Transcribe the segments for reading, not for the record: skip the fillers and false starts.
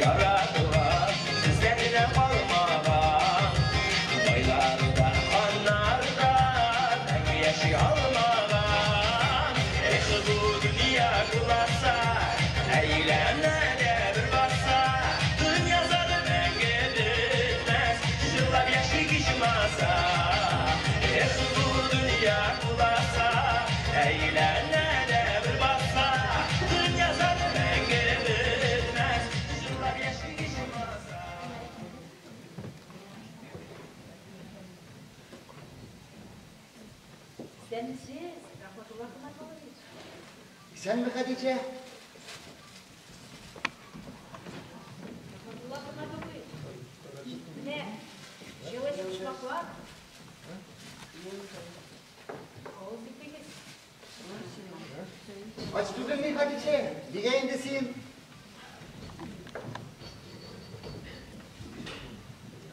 Яратылган, бездән генә калмаган. Байлардан, ханнардан мәңге яши алмаган. Эх, бу дөнья куласа, әйләнә дә бер баса. Дөнья зары мәңге бетмәс, җырлап яшик ичмаса. Эх, бу дөнья куласа, әйләнә дә бер баса. Дөнья зары мәңге бетмәс, җырлап яшик ичмаса. Исәнмесез, Рахматулла Хаматуллович. Исәнме, Хәдичә? Рахматулла Хаматуллович. Менә җылы почмаклар. Авыз итегез. Ач түгелме, Хәдичә? Нигә инде син?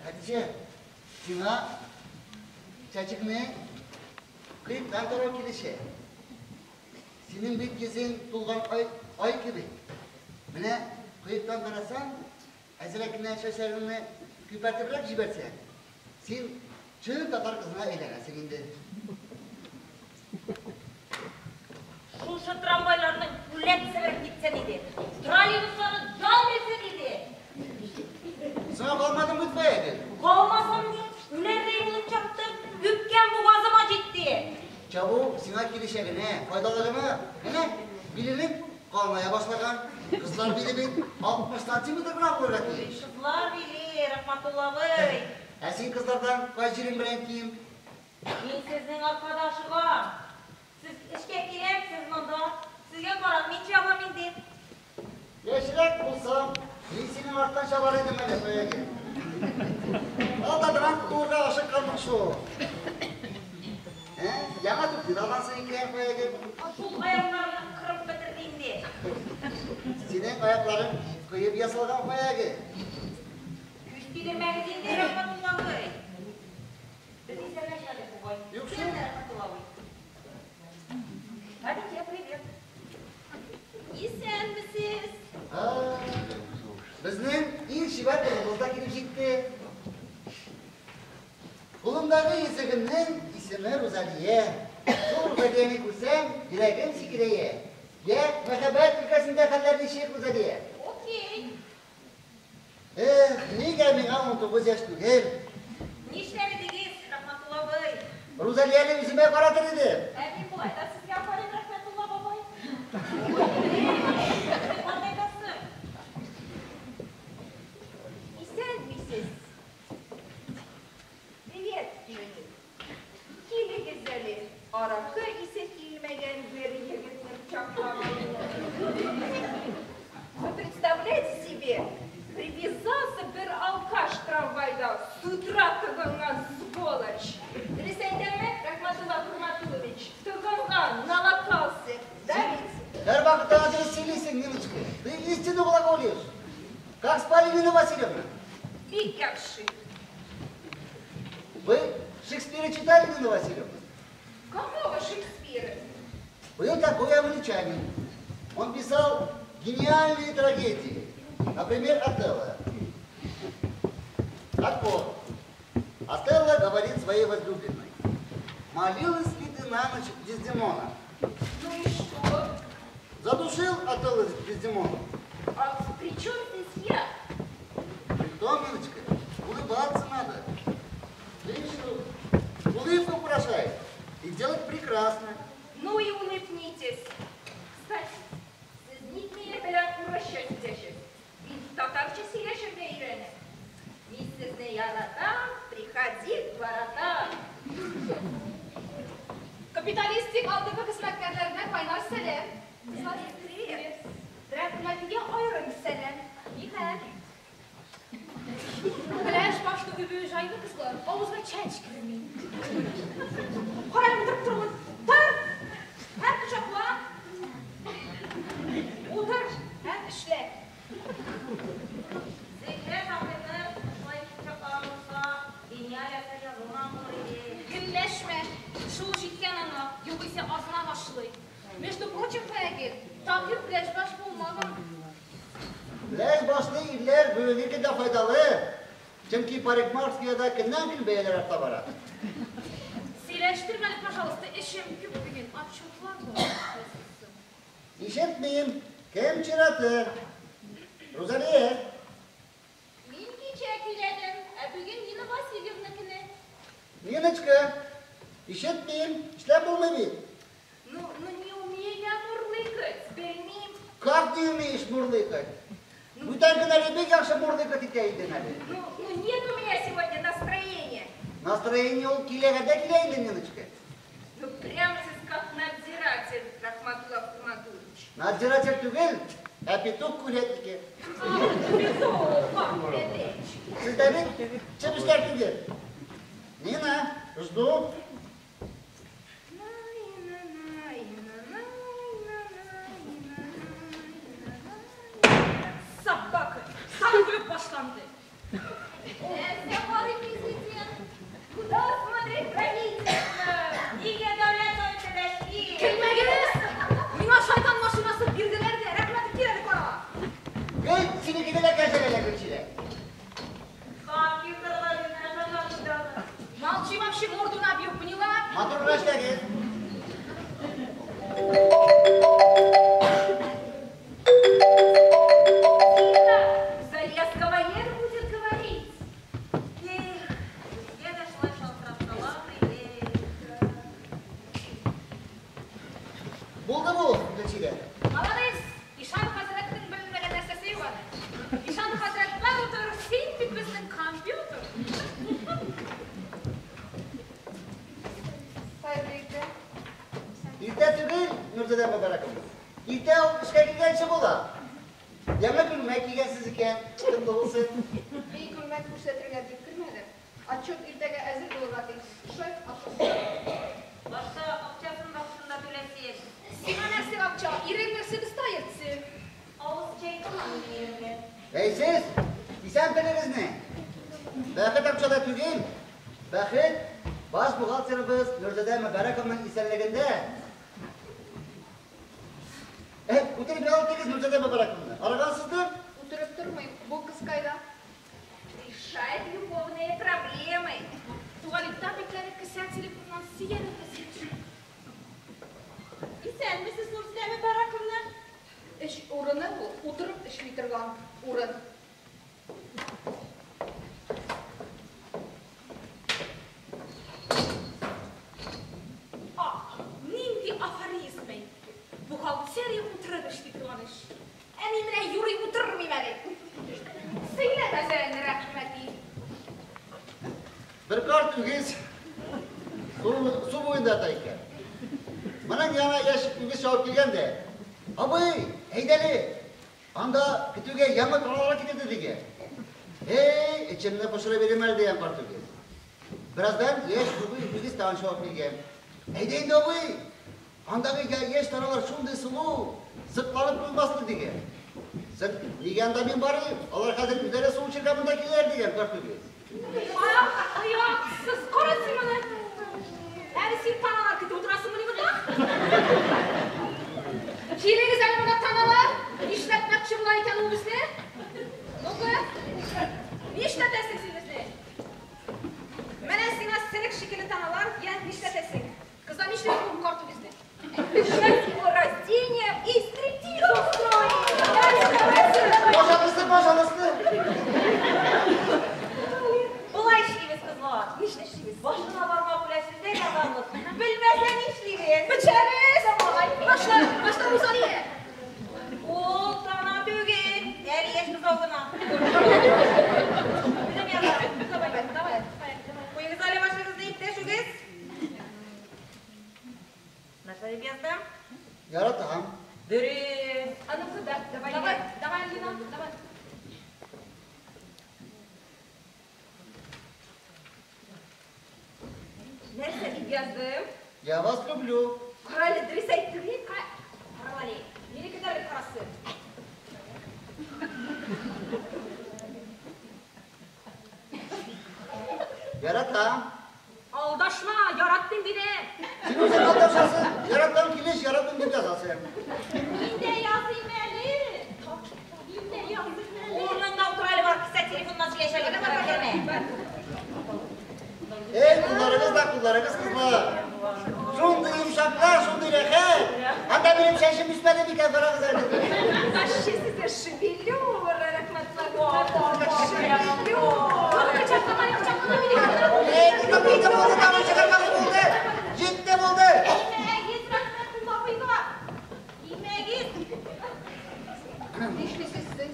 Хәдичә, сиңа чәчекне кыектан тарау килешә. Синең бит йөзең тулган ай, ай кебек. Менә кыектан карасаң, әзрәк кенә чәчләреңне күпертебрәк җибәрсәң, син чын татар кызына әйләнәсең инде. Шушы трамвайларның үләт себереп китсен иде. Троллейбусларны ял бирсен иде. Соңа калмадың бит бая. Калмасам ни, үләрдәй булып чаптым, үпкәм бугазыма җитте. Чабу сиңа килешә генә, файдалы гына. Менә биленең калыная башлаган. Кызлар биле бит 60 сантиметр гына булырга тиеш. Кызлар биле, Рахматулла абый. Ә син кызлардан кай җирең белән ким? Мин сезнең аркада ашыгам. Сез эшкә киләм, сез монда. Сезгә карап мин чабам инде. Яшьрәк булсам, мин синең арттан чабар идем әле, Фаягөл. Алдадырак турга ашыкканмын шул. Ә, яңа туфли дә алгансың икән, Фаягөл. Шул аякларымны кырып бетерде инде. Синең аякларың кыеп ясалган, Фаягөл. Күз тидермәгез инде, Рахматулла абый. Без исәнләшмәдек бугай. Юк шул. Исәнме, Рахматулла абый. Хәдичә, привет. Исәнмесез. А, безнең иң чибәр кызыбыз да килеп җитте. Кулымдагы йөзегемнең исеме Рузалия. Шул Рузалияне күрсәм, йөрәгем сикерәя. Йә, мәхәббәт өлкәсендә хәлләр ничек, Рузалия? Окей. Эх, нигә миңа 19 яшь түгел? Нишләр идегез, Рахматулла абый? Рузалияне үземә каратыр идем. Ә мин болай да сезгә карыйм, Рахматулла бабай. Картайтасың. Исәнмесез. Привет, Юни. Килегез әле. Аракы исе килмәгән бер егетне кочаклап алды. Вы представляете себе, привязался бер алкаш трамвайда, с утра тыгынган, сволочь. Дөрес әйтәмме, Рахматулла Хурматуллович? Тыгынган, налокался. Да ведь? Һәрвакытта дөрес сөйлисең, Ниночка. Ты истину глаголишь. Как спали, Нина Васильевна? Бик яхшы. Вы Шекспира читали, Нина Васильевна? Какого Шекспира? Был такой англичанин. Он писал гениальные трагедии. Например, Отелло. Так вот, Отелло говорит своей возлюбленной: молилась ли ты на ночь Дездемона? Ну и что? Задушил Отелло Дездемона. А при чем здесь я? Притом, Ниночка, улыбаться надо. Женщину улыбка украшает и делает прекрасно. Ну и улыбнитесь. Кстати, сез ник минем белән урысча сөйләшәсез? Мин татарча сөйләшергә өйрәнәм. Мин сезне яратам, приходи к воротам. Капиталистик алдынгы хезмәткәрләренә кайнар сәлам. Кызлар, Привет. Рәхмәтигә аерым сәлам. Нихәл? Пеләш башлы үбү җайлы, кызлар, авызга чәч керми. Карап утырып тормын. Тор! Һәм кочакла. Утыр һәм эшлә. Зөһрә Таһирны шулай кочаклаган булса, гениаль әсәр язылган булыр иде. Көнләшмә. Шул җиткән аңа, югыйсә азына башлый. Между прочим, Фаягөл, Таһир пеләшбаш булмаган. Ләж башлы ирләр бүгенге көндә файдалы. Чөнки парикмахерскийда көннән-көн бәяләр арта бара. Сөйләштермә әле, пожалуйста, эшем күп бүген. Отчетлар бар. Ишетмим. Кем чираты? Рузалия. Мин кичә көйләдем, ә бүген Нина Васильевна көне. Ниночка, ишетмим. Эшләп булмый бит. Ну не умею я мурлыкать, белмим. Как не умеешь мурлыкать? Бүтән көннәрдә бик яхшы мурлыкать итә идең әле. Ну нет у меня сегодня настроения. Настроение ул киләгәндә килә инде, Ниночка. Ну прямо сез как надзиратель, Рахматулла Ахмадуллович. Надзиратель түгел, ә петух курятнике. Петух, курятник. Сездә бит чебешләр түгел. Нина, жду. Собака, сам көлеп башланды. Нәрсә карый президент? Куда смотреть правительство? Нигә дәүләт советында эшли? Көлмәгез! Миңа шайтан машинасы бирделәр дә, рәхмәт кирәк кара. Гел синекедә дә кәҗәләр Гөлчирә. Компьютерлар гына. Молчи вообще, морду набью, поняла? Матур гына эшләгез. Тихо! Залесского будет говорить. Эх, безгә дә шулай шалтыратсалар иде. Булды бу, Гөлчирә. Молодец! Ишан хәзрәтнең белмәгән нәрсәсе юк аны. Ишан хәзрәт бар утыр, син бит безнең компьютер. Хәерле иртә. Иртә түгел, Нурзадә Мөбарәковна. Иртә ул эшкә килгәнче була. Яңа күлмәк кигәнсез икән, тынлы булсын. Мин күлмәк күрсәтергә дип кермәдем. Отчет иртәгә әзер булырга тиеш. Шеф ашыкты. Башта акчасын вакытында түләсез. Сиңа нәрсә акча? Ирең Мерседеста йөртсен. Авыз чайкама мине. Әй сез, исән телегезне. Бәхет акчада түгел. Бәхет баш бухгалтерыбыз Нурзадә Мөбарәковның исәнлегендә. Утырып ял итегез, Нурзадә Мөбарәковна. Арыгансыздыр? Утырып тормыйм. Бу кыз кайда? Решает любовные проблемы. Туалетта бикләнеп кесә телефоннан сөйләнеп тә сөйләшә. Исәнмесез, Нурзадә Мөбарәковна. Эш урыны ул, утырып эшли торган урын. Ах, нинди афоризм әй. Бухгалтерия утырып эшли торган эш. Ә мин менә юри утырмыйм әле. Сөйләмәсәң, рәхмәти. Бер карт үгез су буенда ята икән. Моның янына яшь үгез чабып килгән дә, абый, әйдәле, анда көтүгә яңа таналар китерде дигән. Эй, эчемне пошыра бирим әле дигән карт үгез. Бераздан яшь үгез тагын чабып килгән. Әйдә инде, абый, андагы яшь таналар шундый сылу, сыртланып куймасын дигән. Син нигә анда мин барыйм? Алар хәзер үзләре су эчәргә монда киләләр дигән карт үгез. Ах, оятсыз, кара син моны. Әле син таналар көтеп утырасыңмыни монда? Килегез әле монда таналар. Нишләтмәкче була икән ул безне? Ну-ка, нишләтәсең син безне? Менә сиңа сенек шикелле таналар, я нишләтәсең? Кызлар нишләп бу карт үгезне? Лишать его растения и стриптиз устроить. Пожалуйста, пожалуйста. Болай эшлибез, кызлар. Нишләшибез? Башына бармак белән сүз дә язабыз. Белмәсә нишлибез? Бечәрез! Башла, башла Рузалия. Ул тана түгел, әле яшь бозау гына. Үзем язам. Давай, давай. Куегыз әле башыгызны, иптәш үгез. Нәрсә дип яздым? Яратам. Дөрес. А ну-ка, да, давай, давай, давай, Алина, давай. Нәрсә дип яздым? Я вас люблю. Кара әле, дөрес әйттем бит. Кара әле, минеке дә бит карасы. Яратам. Алдашма, яраттым диде. Син үзең алдашасың. Яратам килеш, яраттым дип язасың. Мин дә языйм әле. Мин дә языйм. Ey кулларыгыз да кулларыгыз, кызлар. Шундый йомшаклар, шундый рәхәт. Анда минем чәчем үсмәде микән, карагыз әле. Вообще сезгә шевелюра, Рәхмәтулла Хөрмәтуллович, шевелюра. Кочаклама, кочаклама мине. Ey, булды, булды, булды, тавыш чыгармагыз, булды. Җитте, булды. Тимәгез, Рәхмәтулла абыйга. Тимәгез. Нишлисез сез?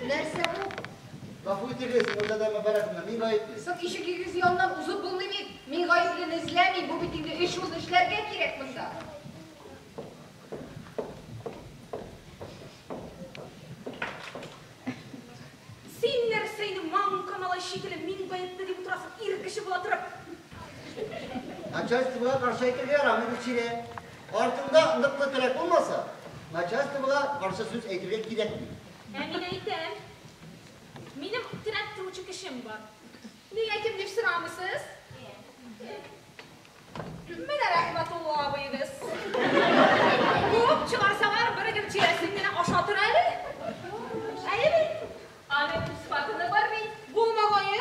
Нәрсә бу? Гафу итегез, Гөлзадә Мөбарәковна, мин гаепле. Соң ишегегез яныннан узып булмый бит. Мин гаеплене эзләмим, бу бит инде эш ул, эшләргә кирәк монда. Син нәрсә инде маңка малай шикелле мин гаепле дип утырасың, ир кеше була торып. Начальствога каршы әйтергә ярамый, Гөлчирә. Артыңда ныклы терәк булмаса, начальствога каршы сүз әйтергә кирәкми. Ә мин әйтәм. Минем терәк торучы кешем бар. Нигә кем дип сорамыйсыз? Менә Рәхмәтулла абыегыз. Куып чыгарсалар, бер Гөлчирәсен генә ашатыр әле. Әйе бит. Аның үз хатыны бар бит. Булмагае.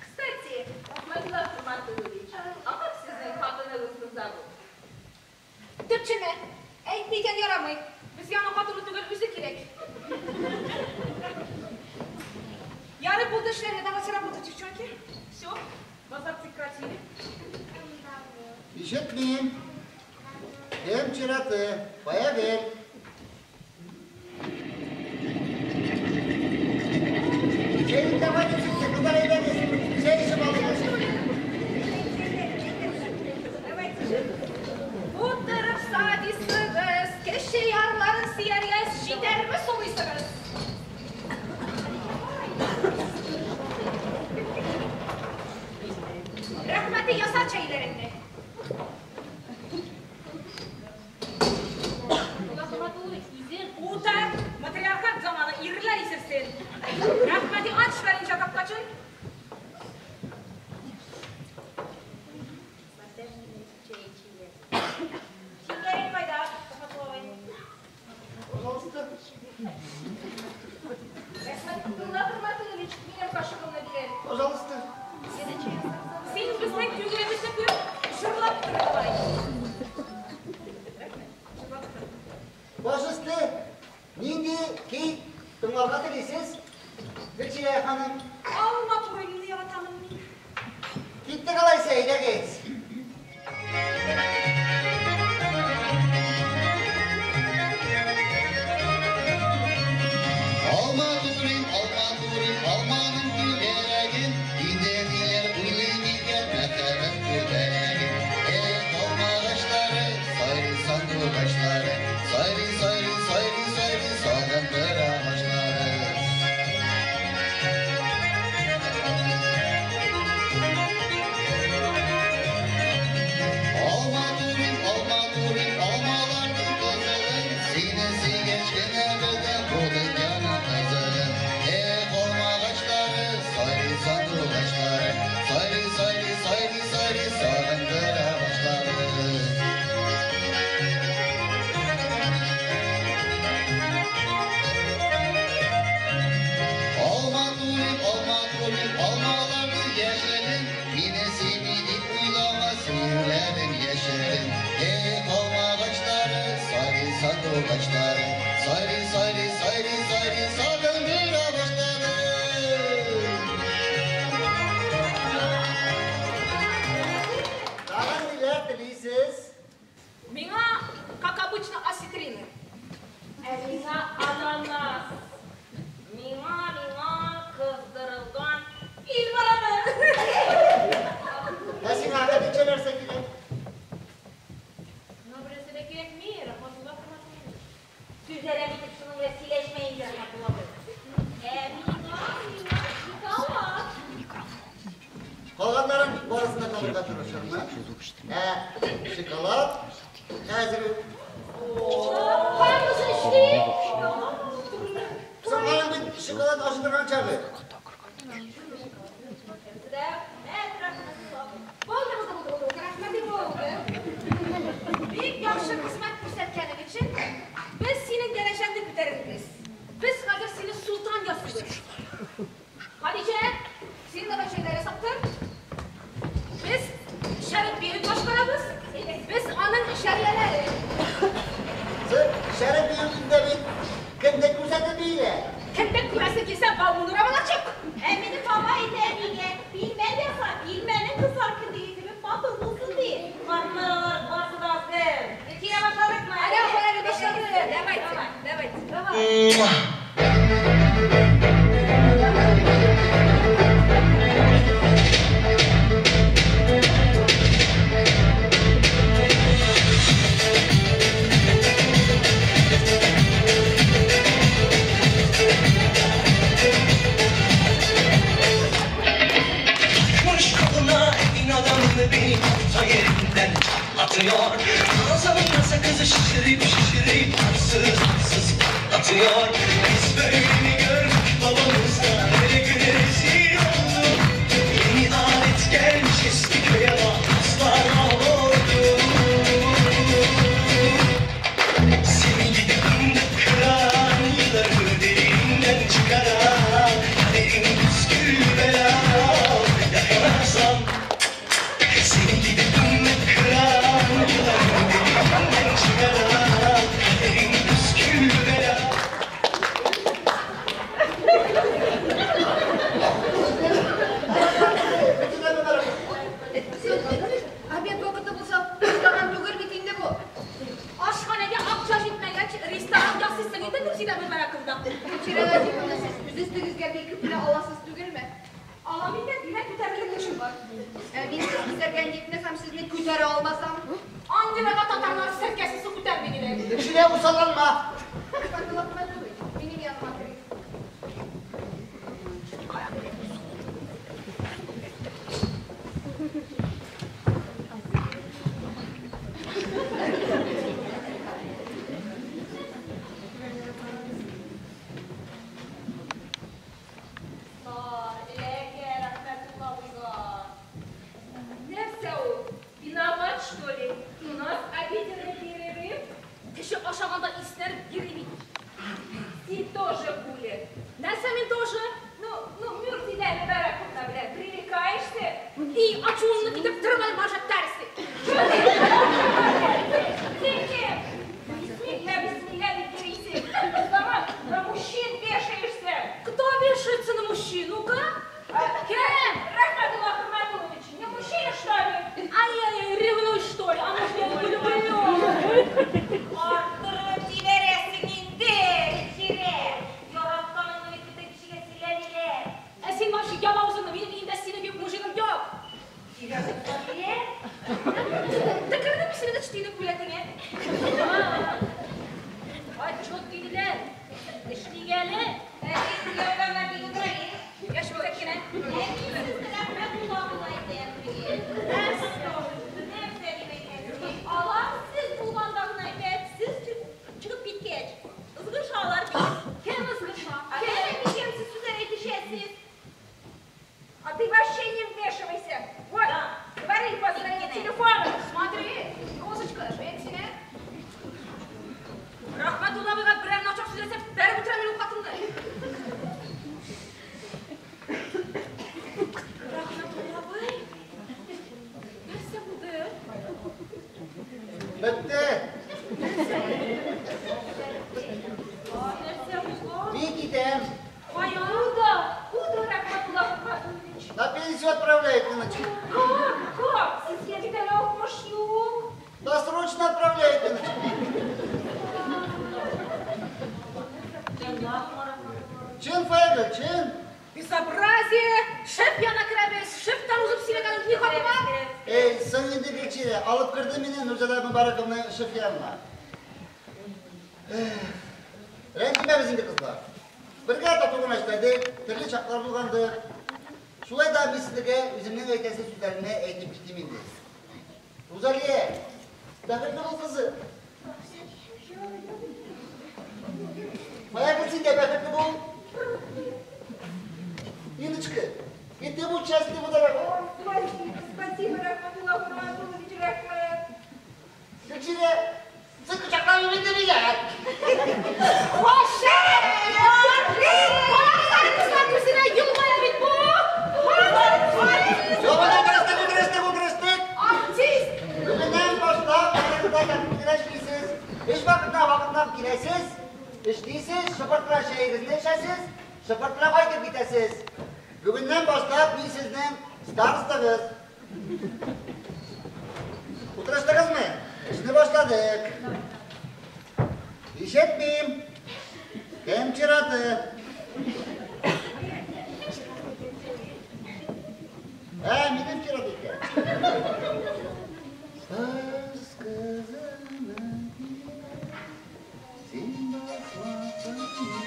Кстати, Рәхмәтулла Хөрмәтуллович, а как сезнең хатыныгызны зовут? Төпченмә. Әйтми икән ярамый. Безгә аның хатыны түгел, үзе кирәк. Ярый, булды эшләргә, давайте работать, девчонки. Все, базар прекратили. Ишетмим. Кем чираты? Кая бер. Чәйне давайте чыкты, кызлар, әйдәгез. Чәй эчеп алыгыз. Утырып садисыгыз, кеше ярларын сөяргә җитәрме сулыйсыгыз? Рәхмәте, яса чәйләреңне. Утыр, матриархат заманы, ирләр исерсен. Рәхмәте, ач бәренчә капкачын. Шикәрең кайда, Рәхмәтулла абый? Пожалуйста. Рәхмәтулла Хөрмәтуллович, минем кашыгымны бир. Пожалуйста. Син безнең күңелебезне күреп, җырлап тор болай. Җырлап тор. Баш өсте. Нинди көй тыңларга телисез? Гөлчирә ханым. Алма турыйны яратамын мин. Киттек алайса, әйдәгез. Алма турыйм, алма турыйм, алманың түгәрәген, өйдә ниләр уйлыйм икән, мәхәббәт күбәләген. Эх, алма агачлары, сайрый сандугачлары, сайрый, сайрый, сайрый, сайрый, сагындыра башлары. Алма турыйм, алма турыйм, алмаларның кызыгын, сине сөйгәч кенә белдем бу дөньяның кызыгын. Эх, алма агачлары, сайрый сандугачлары, сайрый, сайрый, сайрый, сайрый, сагындыра башлары. Алма турыйм, алма турыйм, алмаларның яшелен, мине сөйми дип уйлама, сөюләрен яшерен. Эх, алма агачлары, сайрый сандугачлары, сайрый, сайрый, сайрый, сайрый, сагындыра башлады. Тагын ниләр телисез? Миңа, как обычно, осетрины. Ә миңа ананас. Миңа кыздырылган Ил бараны. Ә сиңа Хәдичә нәрсә кирәк? Миңа берәрсе дә кирәкми, Рәхмәтулла Хөрмәтуллович. Сүзләрем итеп шуның белән сөйләшмә инде, Рәхмәтулла абый. Ә миңа шоколад. Калганнарын барысын да табырга тырышырмын. Ә шоколад хәзер үк. Кайгысын эшли. Соң аның бит шоколад ашыдырган чагы. Рәхмәт, Рәхмәтулла абый. Булды, булды, булды, булды. Рәхмәте булды. Бик яхшы хезмәт күрсәткәнең өчен без синең дәрәҗәңне күтәрербез. Без хәзер сине султан ясыйбыз. Хәдичә, син давай чәйләр ясап тор. Шәреп биюендә бит кендек күрсәтеп биелә. Кендек күрәсе килсә, Балмунур абына чык. Ә минем бабай әйтә әбигә, пилмән яса, пилмәнең кызар кендеге кебек матур булсын ди. Картлар алар барысы да әзер. Килә башладыкмы? Әле, әле башладык. Давайте, давайте. Давай. Beni orta yerinden atıyor. Ağzımın sakızı şişirip şişirip arsız arsız atıyor. Biz böyle mi gördük babamızdan, öyle güne rezil olduk. Yeni alet gelmiş eski köye aslar oldu. Seni gidip fındık kıran, yılları derinden çıkaran, kaderim püskül bela yakalarsam. Seni gidip fındık kıran, yılları derinden çıkaran, kaderim püskül bela. Обед вакыты булса, ресторан түгел бит инде бу. Ашханәгә акча җитмәгәч, ресторан ясыйсың инде Нурзидә Мөбарәковна. Гөлчирә Вәзиповна, сез үз өстегезгә бик күп кенә аласыз түгелме? Алам инде, димәк, күтәрерлек көчем бар. Ә мин сез күтәргән йөкне һәм сезне күтәрә алмасам? Андыйларга татарлар серкәсе су күтәрми диләр. Гөлчирә, усалланма. Рәхмәтулла Хөрмәтуллович, минем яныма керегез. Нәрсә ул? Виноват, что ли? У нас обеденный перерыв. Кеше ашаганда иснәреп йөри бит. Син тоже, Гуля. Нәрсә мин тоже? Ну, Нурзидә Мөбарәковна белән пререкаешься? И ачуымны китереп тормай мажаттарсы. Син кем? Бисмилла, бисмилла дип йөрисең. Сама на мужчин вешаешься. Кто вешается на мужчин? Ну-ка. Кем? Рәхмәтулла Хөрмәтуллович, не мужчина, что ли? Ай-яй-яй, ревнуешь, что ли? А может, я не люблю? Арттырып җибәрәсең инде, Гөлчирә. Яратканыңны бит бөтен кешегә сөйләмиләр. Ә син вообще яба авызыңны, минем өемдә синең кебек мужигым юк. Сөйләсең. Тыкырдым сине дә чтине күләтеңә. Отчет диделәр. Эшлик әле. Ә син кияүгә бик утыра бит. Яшь бөтәк кенә. Ә мин сезне Рәхмәтулла абыйга әйтәм түгел. Нәрсә дип әйтәсең? Алар сез булганда гына әйтә, сез чыгып киткәч. Ызгышалар бит. Кем ызгыша? Ә кем сез сүзләр әйтешәсез? А ты вообще не вмешивайся. Вот, говори по своему телефону. Смотри, Розочка, мин сине Рәхмәтулла абыйга берәр начар сүз әйтсә, бәреп үтерәм мин ул хатынны. Рәхмәтулла абый, нәрсә булды? Бетте. Нәрсә булган? Мин китәм. Кая? Куда? Куда, Рәхмәтулла Хөрмәтуллович? На пенсию отправляют, Ниночка. Как? Как? Сезгә бит әле алтмыш юк. Досрочно отправляют, Ниночка. Чын, Файгөл, чын. Безобразие! Шеф янына керәбез, шефтан узып сөйләгәнең ни хакы бар? Эй, соң инде Гөлчирә, алып керде мине Нурзада Мөбарәковна шеф янына. Рәнҗемәбез инде, кызлар. Бергә тату гына эшләдек, төрле чаклар булгандыр. Шулай да мин сезгә үземнең әйтәсе сүзләремне әйтеп китим инде. Рузалия, бәхетле бул, кызым. Фаягөл, син дә бәхетле бул. Ниночка, и ты будь счастлива, дорогая. Спасибо, спасибо, Рәхмәтулла Хөрмәтуллович, рәхмәт. Гөлчирә, син кочаклап инде мине. Карагыз күзенә елмая бит бу! Юк, утырыштык, утырыштык, утырыштык. Артист! Бүгеннән башлап, арагызда тәртип кенә эшлисез. Эш вакытына вакытыннан килә. киләсез, эшлисез, шыпырт кына чәегезне эчәсез, шыпырт кына кайтып китәсез. Бүгеннән башлап мин сезнең старостагыз. Утырыштыгызмы? Эшне башладык. Ишетмим. Кем чираты? Ә, минем чират икән. Кыз кызына килә, син басмасаң мин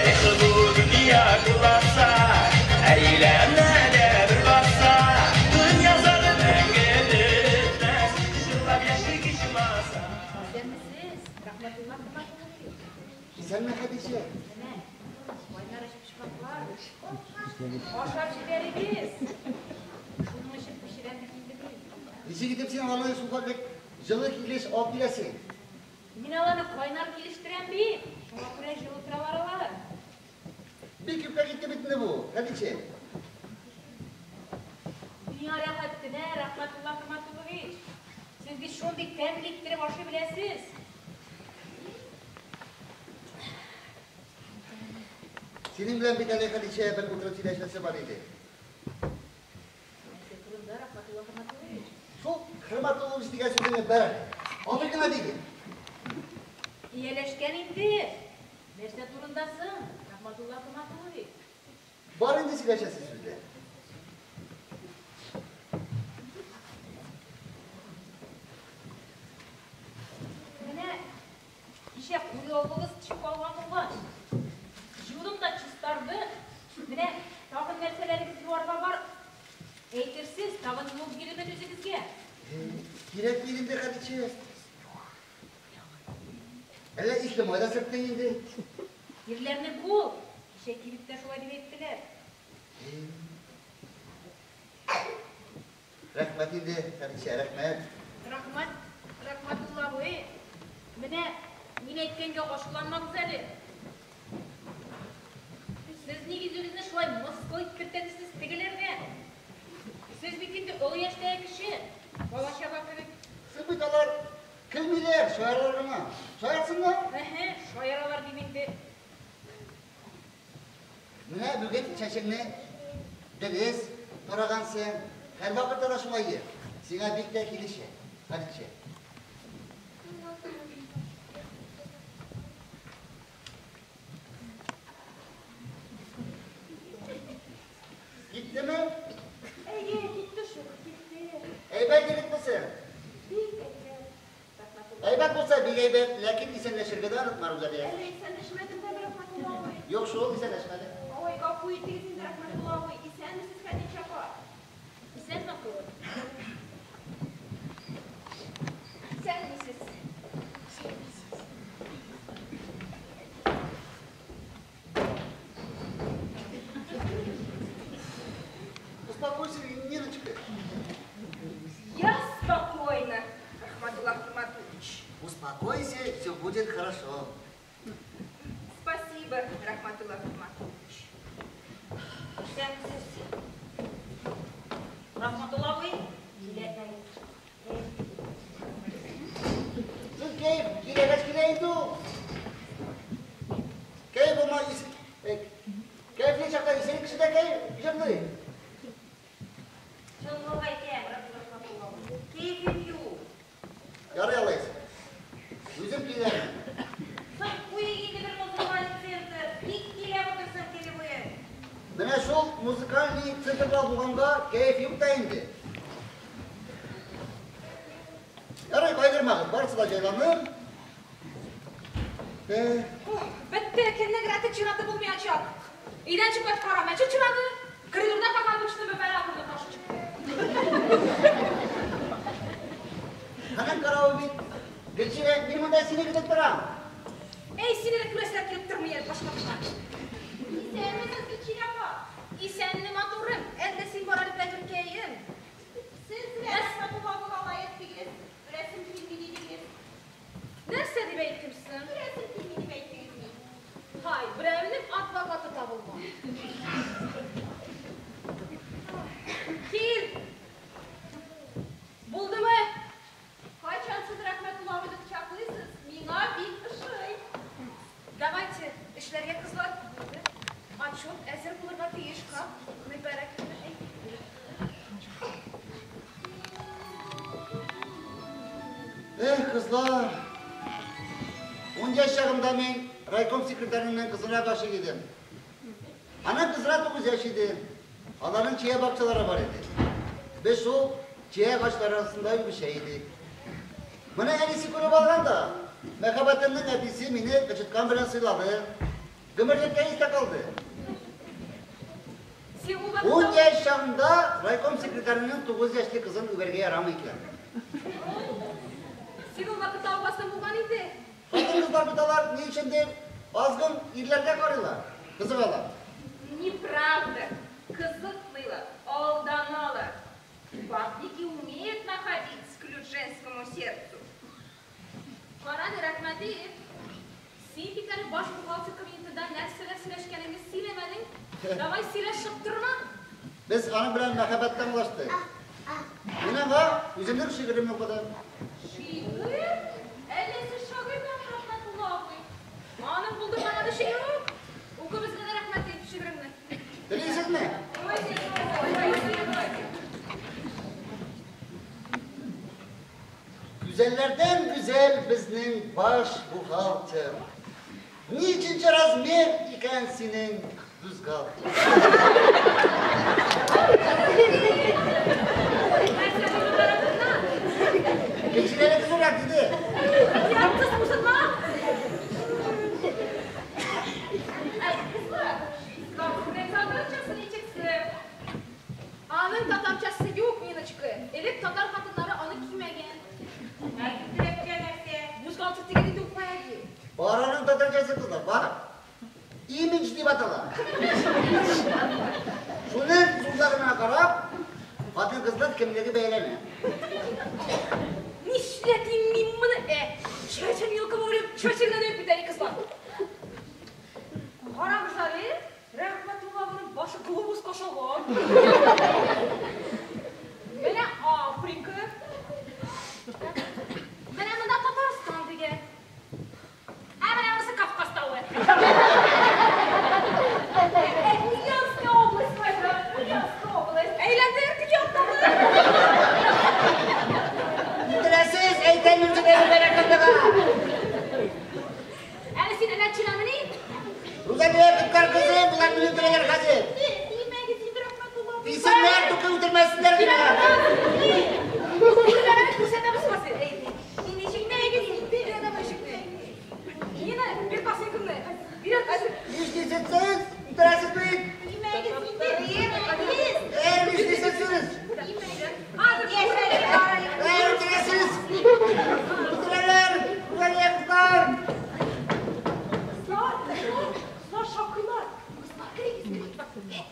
Эх, бу дөнья куласа, әйләнә дә бер баса, дөнья зары мәңге бетмәс, җырлап яшик ичмаса. Исәнмесез, Рәхмәтулла Хөрмәтуллович. Исәнме, Хәдичә? Менә, кайнар өчпочмаклар. Ашап җибәрегез. Шуның өчен пешерәм бит инде мин. Ничек итеп син аларны шул хәтле җылы килеш алып киләсең? Мин аларны кайнар килештерәм бит. Шуңа күрә җылы торалар алар. Бик күпкә китте бит инде бу, Хәдичә. Дөнья рәхәт кенә, Рәхмәтулла Хөрмәтуллович. Сез бит шундый тәмле иттереп ашый беләсез. Синең белән бит әле, Хәдичә, бер утырып сөйләшәсе бар иде. Нәрсә турында, Рәхмәтулла Хөрмәтуллович? Шул Хөрмәтуллович дигән сүзеңне бер әле. Абый гына диген. Ияләшкән инде. Нәрсә турында соң, Рәхмәтулла Хөрмәтуллович? Бар инде сөйләшәсе сүзләр. Менә кичә кулъяулыгыз төшеп калган булган. Жудым да чистарды. Менә тагын нәрсәләрегез юарга бар. Әйтерсез, тагын юып бирермен үзегезгә. Кирәкми инде, Хәдичә. Әллә ислемай да сөрттең инде? Ирләрне кул. Кичә кибеттә шулай дип әйттеләр. Рәхмәт инде, Хәдичә, рәхмәт. Рәхмәт, Рәхмәтулла абый. Менә мин әйткәнгә ачуланмагыз әле. Сез ник үзегезне шулай мыскыл иттерәсез тегеләрдән? Сез бит инде олы яшьтәге кеше, бала чага кебек. Сез бит алар көлмиләр, шаяралар гына. Шаярсыннар. Әһә, шаяралар дип инде. Менә бүген чәчеңне дөрес тарагансың. Һәрвакытта да шулай йөр. Сиңа бик тә килешә, Хәдичә. Киттеме? Әйе, китте шул, китте. Әйбәт егет мисең? Бик әйбәт, Рәхмәтулла. Әйбәт булса, бик әйбәт, ләкин исәнләшергә дә онытма, Рузалия. Әллә исәнләшмәдем дә, Рәхмәтулла абый. Юк шул, исәнләшмәде. Ой, гафу итегез инде, Рәхмәтулла абый. Исәнмесез, Хәдичә апа. Исәнме, кыз? Исәнмесез. Успокойся, Ниночка. Я спокойна, Рахматулла Хурматуллович. Успокойся, все будет хорошо. Спасибо, Рахматулла Хурматуллович. Исәнмесез. Рахматулла абый, җиләтмәгез. Сез кәеф киләгәч килә инде ул. Кәеф булма, кәефле чакта исерек кеше дә кәеф җырлый. Чынлап әйтәм, Рахматулла абый. Кәефем юк. Ярый алайса. Үзем киләм. Соң куйыйк инде бер музыкаль центр. Ник килә утырсың көне буе? Менә шул музыкальный центрлар булганга кәеф юк та инде. Ярый, кайгырмагыз, барысы да җайланыр. Бетте, кемнең рәте чираты булмаячак. Өйдән чыккач кара мәчет чырагы, коридорда калган бөчне бәла булды каршы чыкты. Аның каравы бит, Гөлчирә, мин монда сине көтеп торам. Әй, сине дә күрәселәр килеп тормый әле башка башка. Исәнмесез, Гөлчирә апа. Исәнме, матурым, әллә син бар әле бәгырькәем. Сез Рәхмәтулла абыйга лаек түгел. Күрәсем килми дидегез. Нәрсә дип әйттем соң? Күрәсем килми дип әйттегез ни? Һай, берәүнең адвокаты табылмады. Кил. Эх, кызлар. 10 яшь чагымда мин райком секретарының кызына гашыйк идем. Аның кызына 9 яшь иде. Аларның чия бакчалары бар иде. Без шул чия агачлары арасында үбешә идек. Моны әнисе күреп алган да, мәхәббәтемнең әтисе мине кычыткан белән сыйлады. Гомерлеккә истә калды. Син ул 10 вакытта яшь чагында райком секретарының 9 яшьлек кызын үбәргә ярамый икән. Син ул вакытта абасың булган инде. Хатын-кызлар бит алар ни өчендер азгын ирләргә карыйлар, кызыгалар. Неправда. Кызыкмыйлар, алданалар. Бабники умеют находить ключ женскому сердцу. Кара әле, Рәхмәтиев. Син бит әле баш бухгалтер кабинетында нәрсәләр сөйләшкәнеңне сөйләмәдең. Давай сөйләшеп торма. Без аның белән мәхәббәттән аңлаштык. Мин аңа үземнең шигыремне укыдым. Шигырь? Әллә сез шагыйрьме, Рәхмәтулла абый? Аның булдырмаганы ши юк. Укы безгә дә, Рәхмәтиев, шигыреңне. Телисезме? Ой, ой, ой, ой. Гүзәлләрдән гүзәл безнең баш бухгалтер. Ничинче размер икән синең бюстгальтер? Нәрсә булды тарафыннан? Кечкенә кызурак диде. Оятсыз күрсәтмә. Әй, кызлар, бюстгальтерның татарчасы ничексе? Аның татарчасы юк, Ниночка. Элек татар хатыннары аны кимәгән. Ә теләкчә нәрсә? Бюстгальтер дигән инде ул кая. Бар аның татарчасы, кызлар, бар. Имидж дип атала. Шуның зурлыгына карап, хатын-кызның кемлеге бәяләнә. Нишләтим мин моны? Чәчен йолкып үреп, чәченнән үп бит әле, кызлар. Карагыз әле, Рәхмәтулла абының башы глобуска охшаган. Менә Африка. Менә монда Татарстан дигән. Ә менә монысы Кавказ тавы. Ульяновская область кайда? Ульяновская область. Әйләндер теге яктагы. Үтерәсез, әйтәм үзеңә бәрәкәтлега. Әле син әллә чиләмени? Рузалия, коткар кызым, болар мине үтерәләр хәзер. Тимәгез инде, Рәхмәтулла абый. Тисеннәр, түке үтермәсеннәр генә. Күрмәгән күрсәтәбез хәзер. Тимәгез инде. Нина, бир косынкаңны. Бир хәзер. Нишлисез? Үтерәсез бит. Тимәгез инде. Тимәгез. Эй, нишлисез? Хәзер Эй, үтерәсез. Үтерәләр. Рузалия, коткар. Кызлар, кызлар, кызлар шакыйлар. Кызлар, керегез, керегез.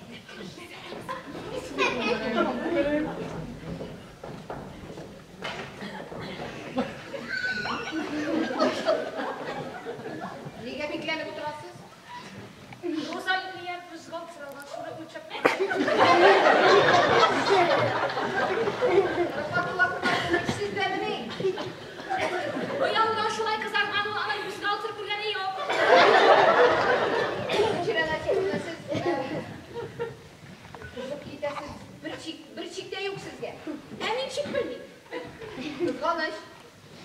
Нигә бикләнеп утырасыз? Розалия бюстгальтер алган, шуны үлчәп. Рәхмәтулла Хөрмәтуллович, сездәмени? Оялудан шулай кызарган ул, аның бюстгальтер күргәне юк. Гөлчирә Насимовна, сез узып китәсез. Бер чик, бер чик тә юк сезгә. Ә мин чик белмим. Кызганыч.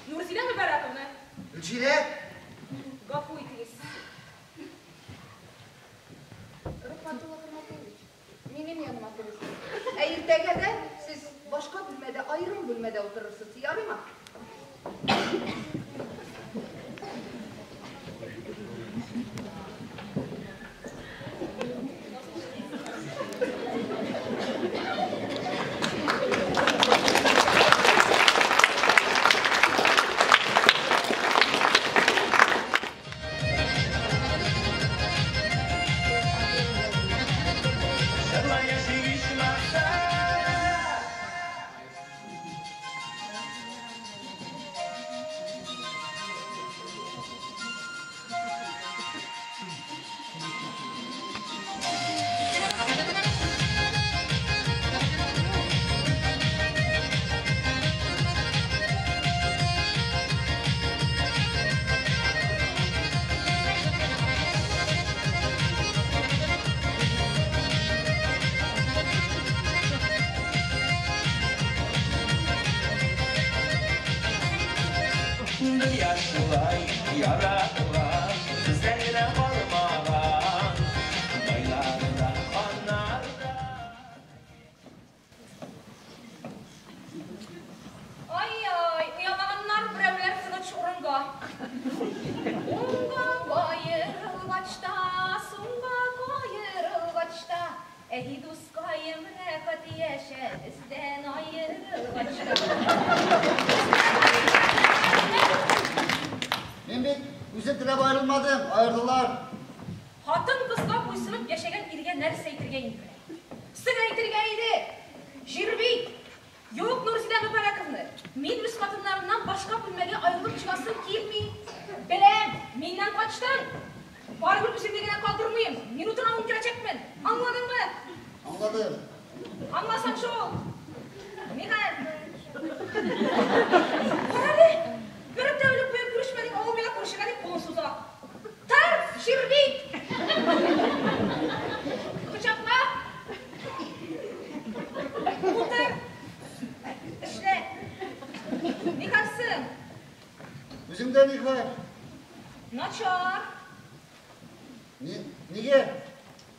Нурзилә Мөбәрәковна, Гөлчирә, гафу итегез. Рәхмәтулла Хөрмәтуллович, минем яныма керегез. Ә иртәгә дә сез башка бүлмәдә, аерым бүлмәдә утырырсыз. Ярыймы? Шарлай яшик ичмаса. Дөнья шулай яратылган, бездән генә калмаган. Байлар да, ханнар да. Ай-ай, уямаганнар берәүләр тыныч урынга. Уңга каерылгач та, сулга каерылгач та, әй дускаем, рәхәт яшә, бездән аерылгач та. Мин бит үзем теләп аерылмадым, аердылар. Хатын-кызга буйсынып яшәгән иргә нәрсә әйтергә инде? Соң әйтергә иде. Җирбит. Юк, Нурзидә Мөбарәковна, мин үз хатыннарымнан башка бүлмәгә аерылып чыгасым килми. Беләм, миннән качтың. Барыбер үзеңне генә калдырмыйм. Минутына үтерәчәкмен. Аңладыңмы? Аңладым. Аңласаң шул. Нихәл? Карале, бер тәүлек буе күрешмәдек, авыл миңа күрешергә дип кулын суза. Тар, җирбит! Кочакла! Утыр! Эшлә! Нихәлсең? Үзеңдә ни хәл? Начар. Нигә?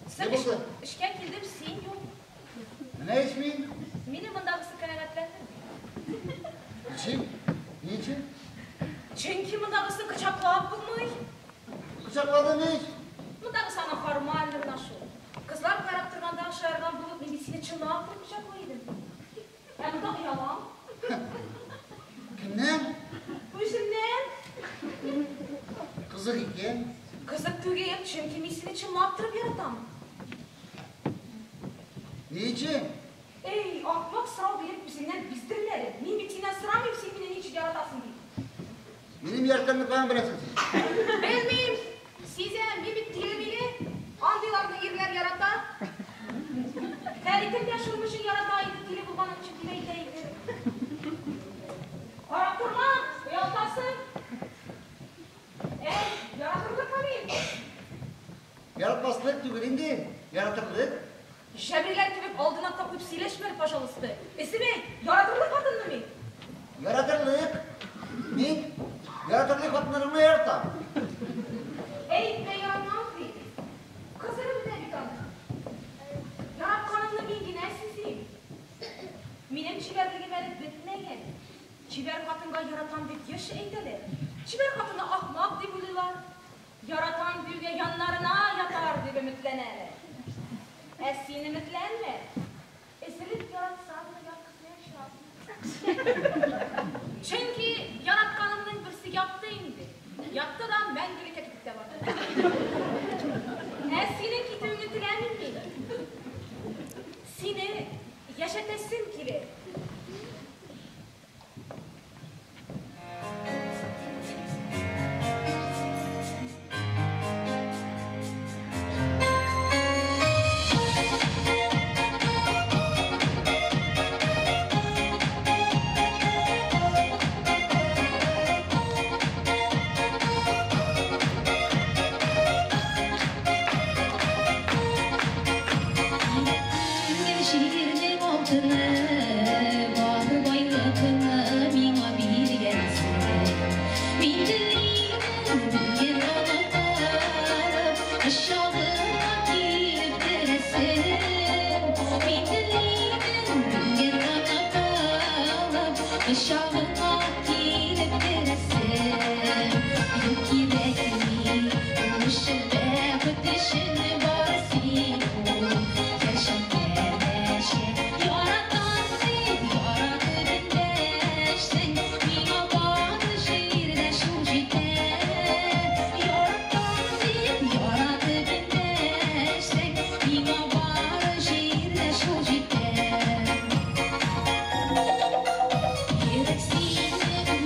Соң Ни булды? эшкә килдем, син юк. Менә ич мин. Мине мондагысы канәгатьләндерми. Ничек? Ничек? Чөнки мондагысын кочаклап булмый. Кочакладым ич. Мондагысы аны формаль гына шул. Кызлар карап торганда шаярган булып, мин бит сине чынлап торып кочаклый идем. Ә монда оялам. Кемнән? Үземнән. Кызык икән. Кызык түгел, чөнки мин сине чынлап торып яратам. Ни өчен? Эй, ахмак сорау биреп үзеңнән биздермә. Мин бит синнән сорамыйм, син мине ничек яратасың дип. Минем яратканны каян беләсең син? Белмим. Сизәм, мин бит тиле-миле. Андыйларны ирләр ярата. Фәритем дә шуның өчен ярата иде, тиле булганың өчен дип әйтә иде. Карап торма, оялтасың. Әй, яратырлыкмы мин? Яратмаслык түгел инде, яратырлык. Җәбриләр кебек алдына куеп сөйләшмә, пожалуйста. Эсем әйт, яратырлык хатынмы мин? Яратырлык. Мин яратырлык хатыннарны яратам. Әйтмә яратмам дип. Кызырып бетә бит аны. Яратканымны мин генә сизим. Минем чибәрлегем әле бетмәгән. Чибәр хатынга яратам дип еш әйтәләр. Чибәр хатынны ахмак дип уйлыйлар. Яратам диюгә яннарына ятар дип өметләнәләр. Ә син өметләнмә. Эзелеп яратсаң да яткызмаячак. Чөнки яратканымның берсе ятты инде. Ятты да мәңгелеккә китеп тә барды. Ә синең китүеңне теләмим мин. Сине яшәтәсем килә. Җирнең алтыны бар байлыгыңны миңа биргәнсең. Мин телимен бүген канатланып, кочагыңа килеп керәсем. Мин телимен бүген канатланып, кочагыңа килеп керәсем. Юк кирәкми, ул бәхет өчен бар син ул. Яратам дип, яратып эндәштең, миңа бары җирдә шул җитә. Яратам дип, яратып эндәштең, миңа бары җирдә шул җитә. Йөрәк синең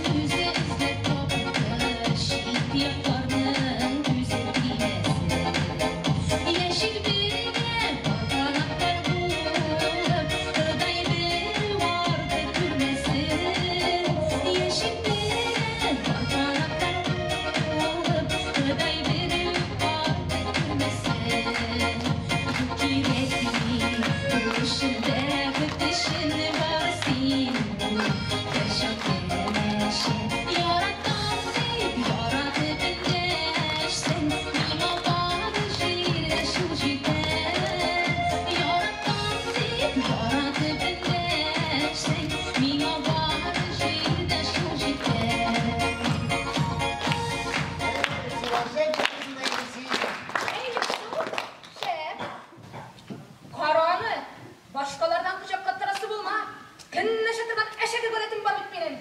торган әшәке гадәтем бар бит минем.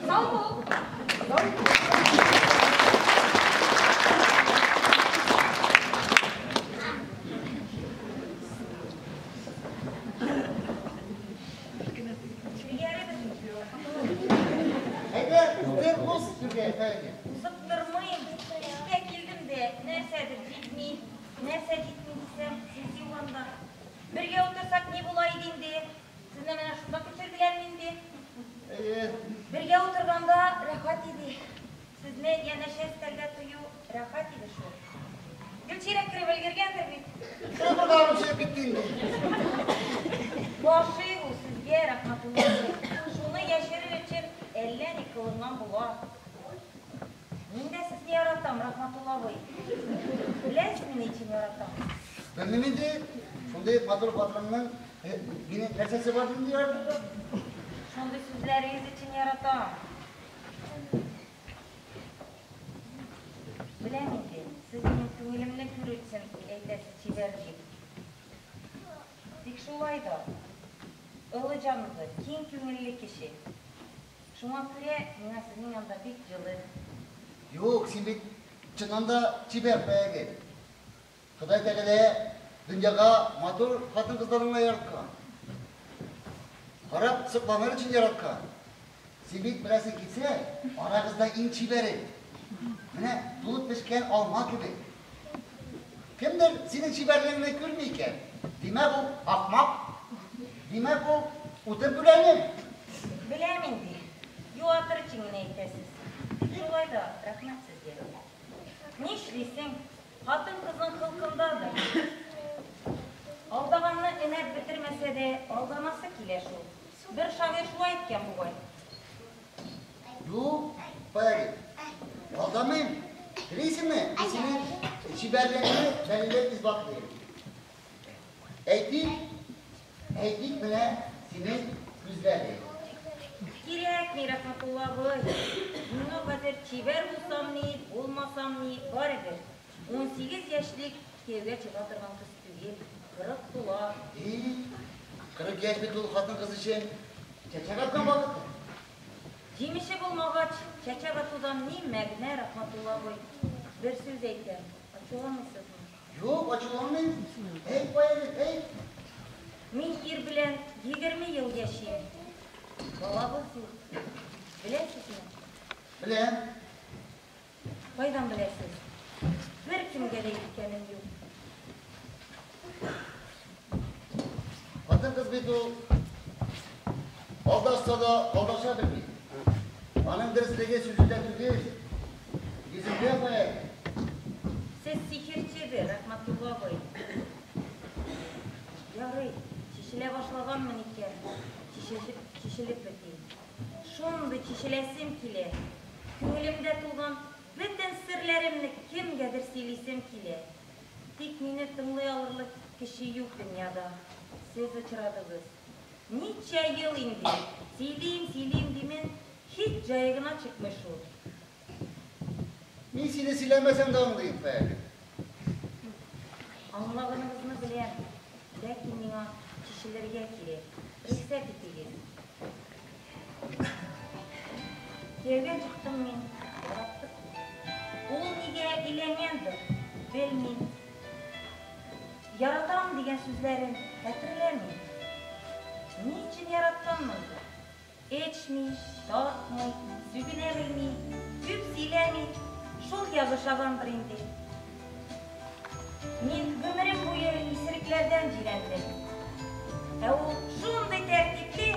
Сау бул. Әйдә, утыр, уз түргә, Фәния. Узып тормыйм. Эшкә килдем дә, нәрсәдер җитми. Нәрсә җитми дисәм, сез юганда. Бергә утырсак ни була иде инде? Сезне менә шунда күчерделәрме инде? Әйе. Бергә утырганда рәхәт иде. Сезне янәшә өстәлдә тою рәхәт иде шул. Гөлчирә кереп өлгергәндер бит. Кереп барган чыгып китте инде. Гашыйк ул сезгә, Рәхмәтулла абый. Шуны яшерер өчен әллә ни кылынган була. Мин дә сезне яратам, Рәхмәтулла абый. Беләсезме, ни өчен яратам? Белмим инде, шундый матур хатынның мине нәрсәсе бар инде яратырга? Шундый сүзләрегез өчен яратам. Беләм инде, сез минем күңелемне күрү өчен әйтәсез чибәр дип. Тик шулай да, олы җанлы, киң күңелле кеше. Шуңа күрә миңа сезнең янда бик җылы. Юк, син бит чыннан да чибәр баягы. Ходай Тәгалә дөньяга матур хатын-кызларны гына яраткан. Карап сокланыр өчен яраткан. Син бит беләсең килсә, арагызда иң чибәре. Менә тулып пешкән алма кебек. Кемдер синең чибәрлегеңне күрми икән, димәк ул ахмак, димәк ул утын пүләне. Беләм инде, юатыр өчен генә әйтәсез. Тик шулай да рәхмәт сезгә. Нишлисең, хатын-кызның холкындадыр. Алдаганны өнәп бетермәсә дә, алданасы килә шул. Бер шагыйрь шулай әйткән бугай. Юк, баягы, алдамыйм. Телисеңме, мин синең чибәрлегеңне дәлилләп исбатлыйм. Әйтик, әйтик менә синең күзләрең. Кирәкми, Рәхмәтулла абый. Миңа хәзер чибәр булсам ни, булмасам ни, барыбер. 18 яшьлек кияүгә чыга торган кыз түгел, 40 тула. И, 40 яшь бит ул хатын-кыз өчен чәчәк аткан вакыты. Җимеше булмагач, чәчәк атудан ни мәгънә, Рәхмәтулла абый? Бер сүз әйтәм, ачуланмыйсызмы? Юк, ачуланмыйм. Әйт, баягы, әйт. Мин ир белән 20 ел яшим. Балабыз юк. Беләсезме? Беләм. Кайдан беләсез? Бер кемгә дә әйткәнем юк. Хатын-кыз бит ул алдашса да алдаша белми. Аның дөреслеге сүзендә түгел, йөзендә баягы. Сез сихерчедер, Рәхмәтулла абый. Ярый, чишелә башлаганмын икән, чишелеп бетим. Шундый чишеләсем килә. Күңелемдә тулган бөтен серләремне кемгәдер сөйлисем килә. Тик мине тыңлый алырлык кеше юк дөньяда. Сез очрадыгыз. Ничә ел инде сөйлим, сөйлим димен, һич җае гына чыкмый шул. Мин сине сөйләмәсәм дә аңлыйм, баягы. Аңлаганыгызны беләм, ләкин миңа чишелергә кирәк. Рөхсәт итегез. Кияүгә чыктым мин, яраттык. Ул нигә өйләнгәндер, белмим. Яратам дигән сүзләрен хәтерләмим. Ни өчен яратканмындыр? Эчми, тартмый, сүгенә белми, күп сөйләми, шул ягы ошагандыр инде. Мин гомерем буе исерекләрдән җирәндем. Ә ул шундый тәртипле,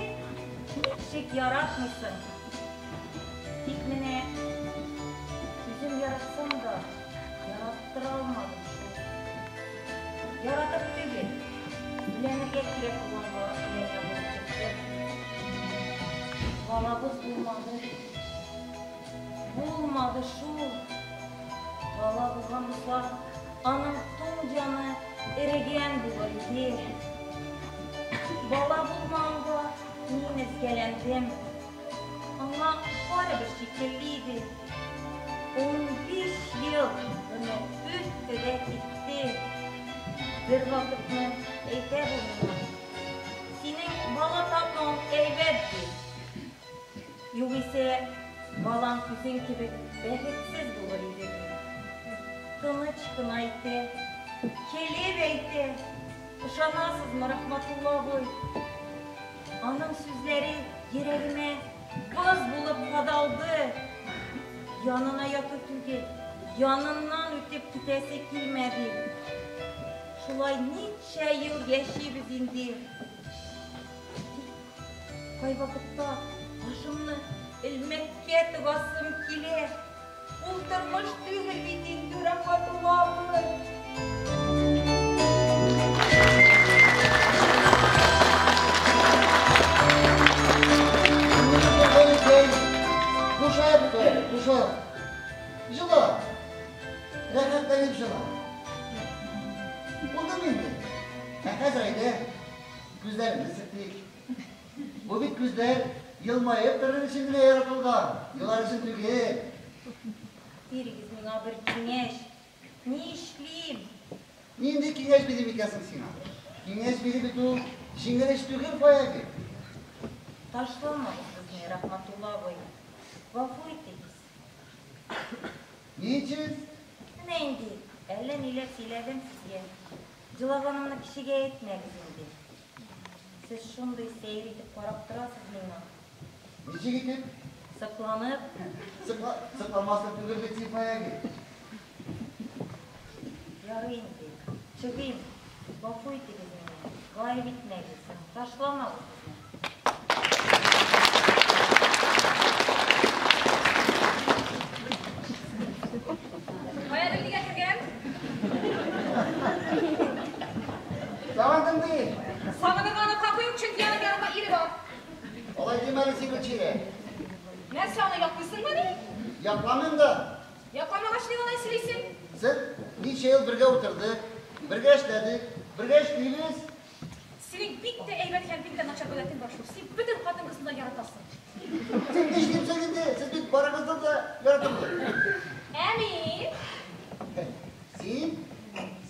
ничек яратмыйсың? Тик менә үзем яратсам да, яраттыра алмадым шул. Яратып түгел, өйләнергә кирәк булганга өйләнгән булып чыкты. Балабыз булмады. Булмады шул. Бала булган булса, аның туң җаны эрегән булыр иде. Бала булмаганга мин өзгәләндем. Аңа барыбер шикелле иде. 15 ел гомер үтте дә китте. Бер вакытны әйтә бу миңа. Синең бала тапмавың әйбәт ди. Югыйсә, балам үзең кебек бәхетсез булыр иде. Тыныч кына әйтә, көлеп әйтә. Ышанасызмы, Рахматулла абый? Аның сүзләре йөрәгемә боз булып кадалды. Янына яту түгел, яныннан үтеп китәсе килмәде. Шулай ничә ел яшибез инде. Кайвакытта башымны элмәккә тыгасым килә. Ул тормыш түгел бит инде, Рахматулла абый. Куша, куша. Җыла. Рәхәтләнеп җыла. Булдымы инде? Ә хәзер әйдә, күзләрне сөртик. Бу бит күзләр елмаеп торыр өчен генә яратылган, елар өчен түгел. Бирегез миңа бер киңәш. Ни эшлим? Нинди киңәш бирим икән соң сиңа? Киңәш бирү бит ул җиңел эш түгел, Фаягөл. Ташламагыз безне, Рахматулла абый. Гафу итегез. Ни өчен? Менә инде, әллә ниләр сөйләдем сезгә. Җылаганымны кешегә әйтмәгез инде. Сез шундый сәер итеп карап торасыз миңа. Ничек итеп? Сокланып. Сокланмаслык түгел бит син, Фаягөл. Ярый инде, чыгыйм. Гафу итегез мине, гаеп итмәгез, ташламагыз безне. Фаягөл нигә кергән? Сагындым ди. Сагынырга аның хакы юк, чөнки аның янында ире бар. Алай димә әле син, Гөлчирә. Нәрсә, аны яклыйсыңмыни? Якламыйм да. Якламагач, ник алай сөйлисең? Сез ничә ел бергә утырдык, бергә эшләдек, бергә эшлибез. Синең бик тә әйбәт һәм бик тә начар гадәтең бар шул. Син бөтен хатын-кызны да яратасың. Син нишлипсең инде? Сез бит барыгызны да яратырсыз. Ә мин? Син,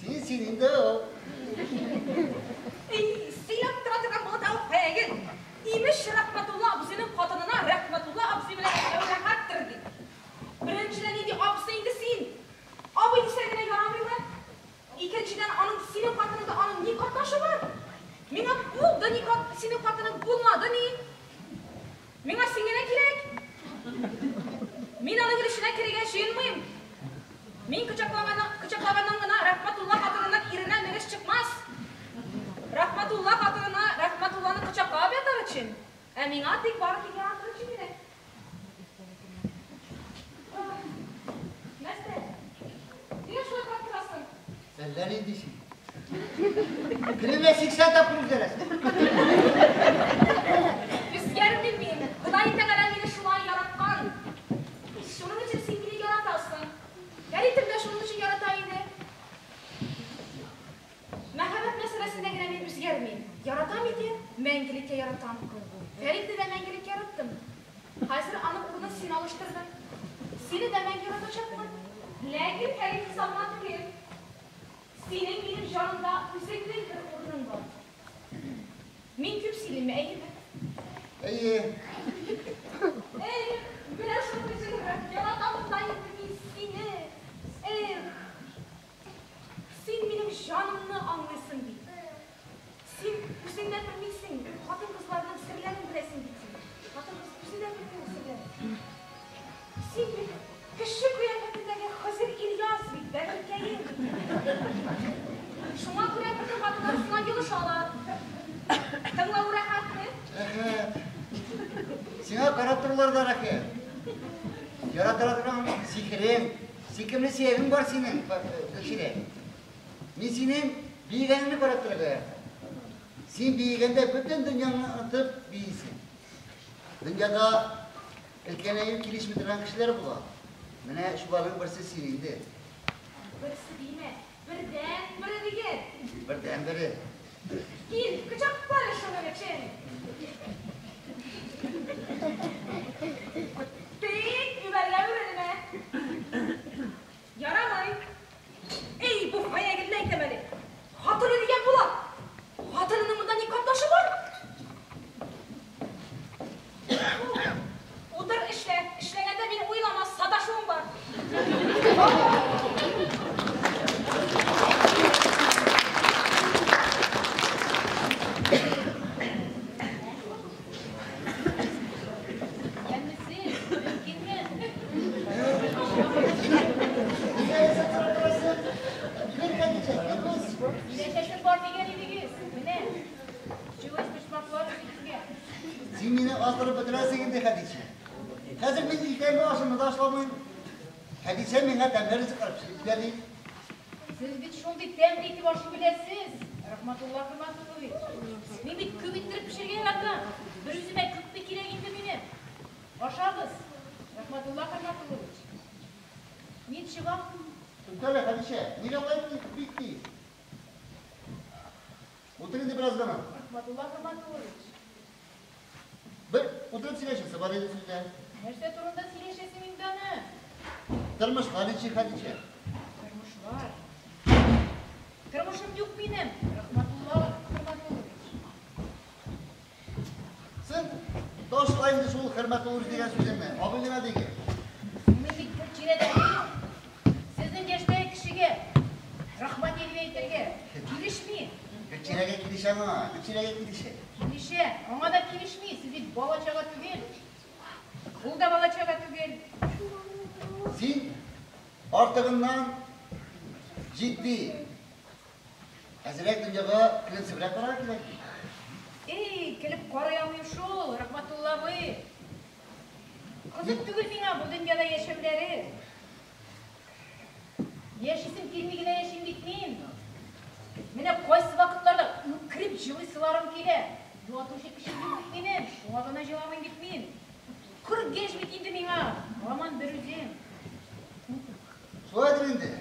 син, син инде ул. Эй, сөйләп тора торган булат ау, Фаягөл. Имеш, Рәхмәтулла абзыйның хатынына Рәхмәтулла абзый белән эшләү рәхәттер, ди. Беренчедән, нинди абзый инде син? Абый дисәң генә ярамыймы? Икенчедән, аның синең хатыныңда аның ни катнашы бар? Миңа булды ни синең хатының булмады ни? Миңа син генә кирәк. Мин аның өлешенә керергә җыенмыйм. Мин кочаклаганнан гына Рәхмәтулла хатынының иренә мөгез чыкмас. Рәхмәтулла хатынына Рәхмәтулланы кочаклап ятар өчен, ә миңа тик бары тик яратыр өчен кирәк. Нәрсә? Нигә шулай карап торасың? Әллә нинди син. Көненә 80 тапкыр үзгәрәсең. Үзгәрмим мин. Ходай Тәгалә мине шулай яраткан. Шуның өчен син мине яратасың. Фәритем дә шуның өчен ярата иде. Мәхәббәт мәсьәләсендә генә мин үзгәрмим. Яратам икән, мәңгелеккә яратам. Фәритне дә мәңгелеккә яраттым. Хәзер аның урынын син алыштырдың. Сине дә мәңге яратачакмын. Ләкин Фәрит хисабына түгел. Синең минем җанымда үзеңнең бер урының бар. Мин күп сөйлиме, әйеме? Әйе. Эй, менә шуның өчен яратам да инде мин сине. Эх, син минем җанымны аңлыйсың бит. Син үзең дә белмисең, хатын-кызларның серләрен беләсең бит син. Хатын-кыз үзе дә белми ул серләрен. Син бит кеше кыяфәтендәге Хозер Ильяс бит, бәгырькәем. Шуңа күрә бөтен хатыннар сиңа елышалар. Тыңлау рәхәтме? Рәхәт. Сиңа карап торулар да рәхәт. Ярата торган сихерең, сөйкемле сөягең бар синең, Гөлчирә. Мин синең биегәнеңне карап торырга яратам. Син биегәндә бөтен дөньяны онытып биисең. Дөньяда өлкәнәеп килешми торган кешеләр була. Менә шуларның берсе син инде. Берсе димә, бердән бере диген. Бердән бере. Кил, кочакла әле шуның өчен. Тик үбәргә үрелмә. Ярамый. Эй, бу Фаягөлне әйтәм әле. Хатыны дигән була. Хатынының монда ни катнашы бар? Утыр. Исәнмесез, мөмкинме? Нигә рөхсәт сорап торасың? Кер, Хәдичә, керегез. Сөйләшәсем бар дигән идегез. Менә, җылы почмаклар үзегезгә. Син мине аздырып бетерәсең инде, Хәдичә. Хәзер мин иртәнге ашымны да ашламыйм. Хәдичә миңа тәмле ризыклар пешереп бирә ди. Сез бит шундый тәмле итеп ашый беләсез, Рахматулла Хөрмәтуллович. Мин бит күп иттереп пешерергә яратам. Бер үземә күпме кирәк инде минем. Ашагыз, Рахматулла Хөрмәтуллович. Мин чыгам. Туктале, Хәдичә, нигә алай бик тиз? Утыр инде бераз гына. Рахматулла Хөрмәтуллович. Бер утырып сөйләшәсе бар иде сездә. Нәрсә турында сөйләшәсең инде аны? Тормышлар ничек, Хәдичә? Тормышлар. Тормышым юк минем, Рахматулла Хөрмәтуллович. Син ташла инде шул Хөрмәтуллович дигән сүзеңне, абый гына диген. Мин бит бер тирәдә юк. Сезнең яшьтәге кешегә рәхмәт дип әйтергә килешми. Гөлчирәгә килешә аңа, Гөлчирәгә килешә. Килешә, аңа да килешми. Сез бит бала-чага түгел. Ул да бала-чага түгел. Син артыгыннан җитди. Әзрәк дөньяга көлемсебрәк карарга кирәк. Эй, көлеп карый алмыйм шул, Рахматулла абый. Кызык түгел миңа бу дөньяда яшәүләре. Яшисем килми генә яшим бит мин. Менә кайсы вакытларда үкереп җылыйсыларым килә. Юатучы кешем юк бит минем, шуңа гына җыламыйм бит мин. 40 яшь бит инде миңа, һаман бер үзем. Шулайдыр инде.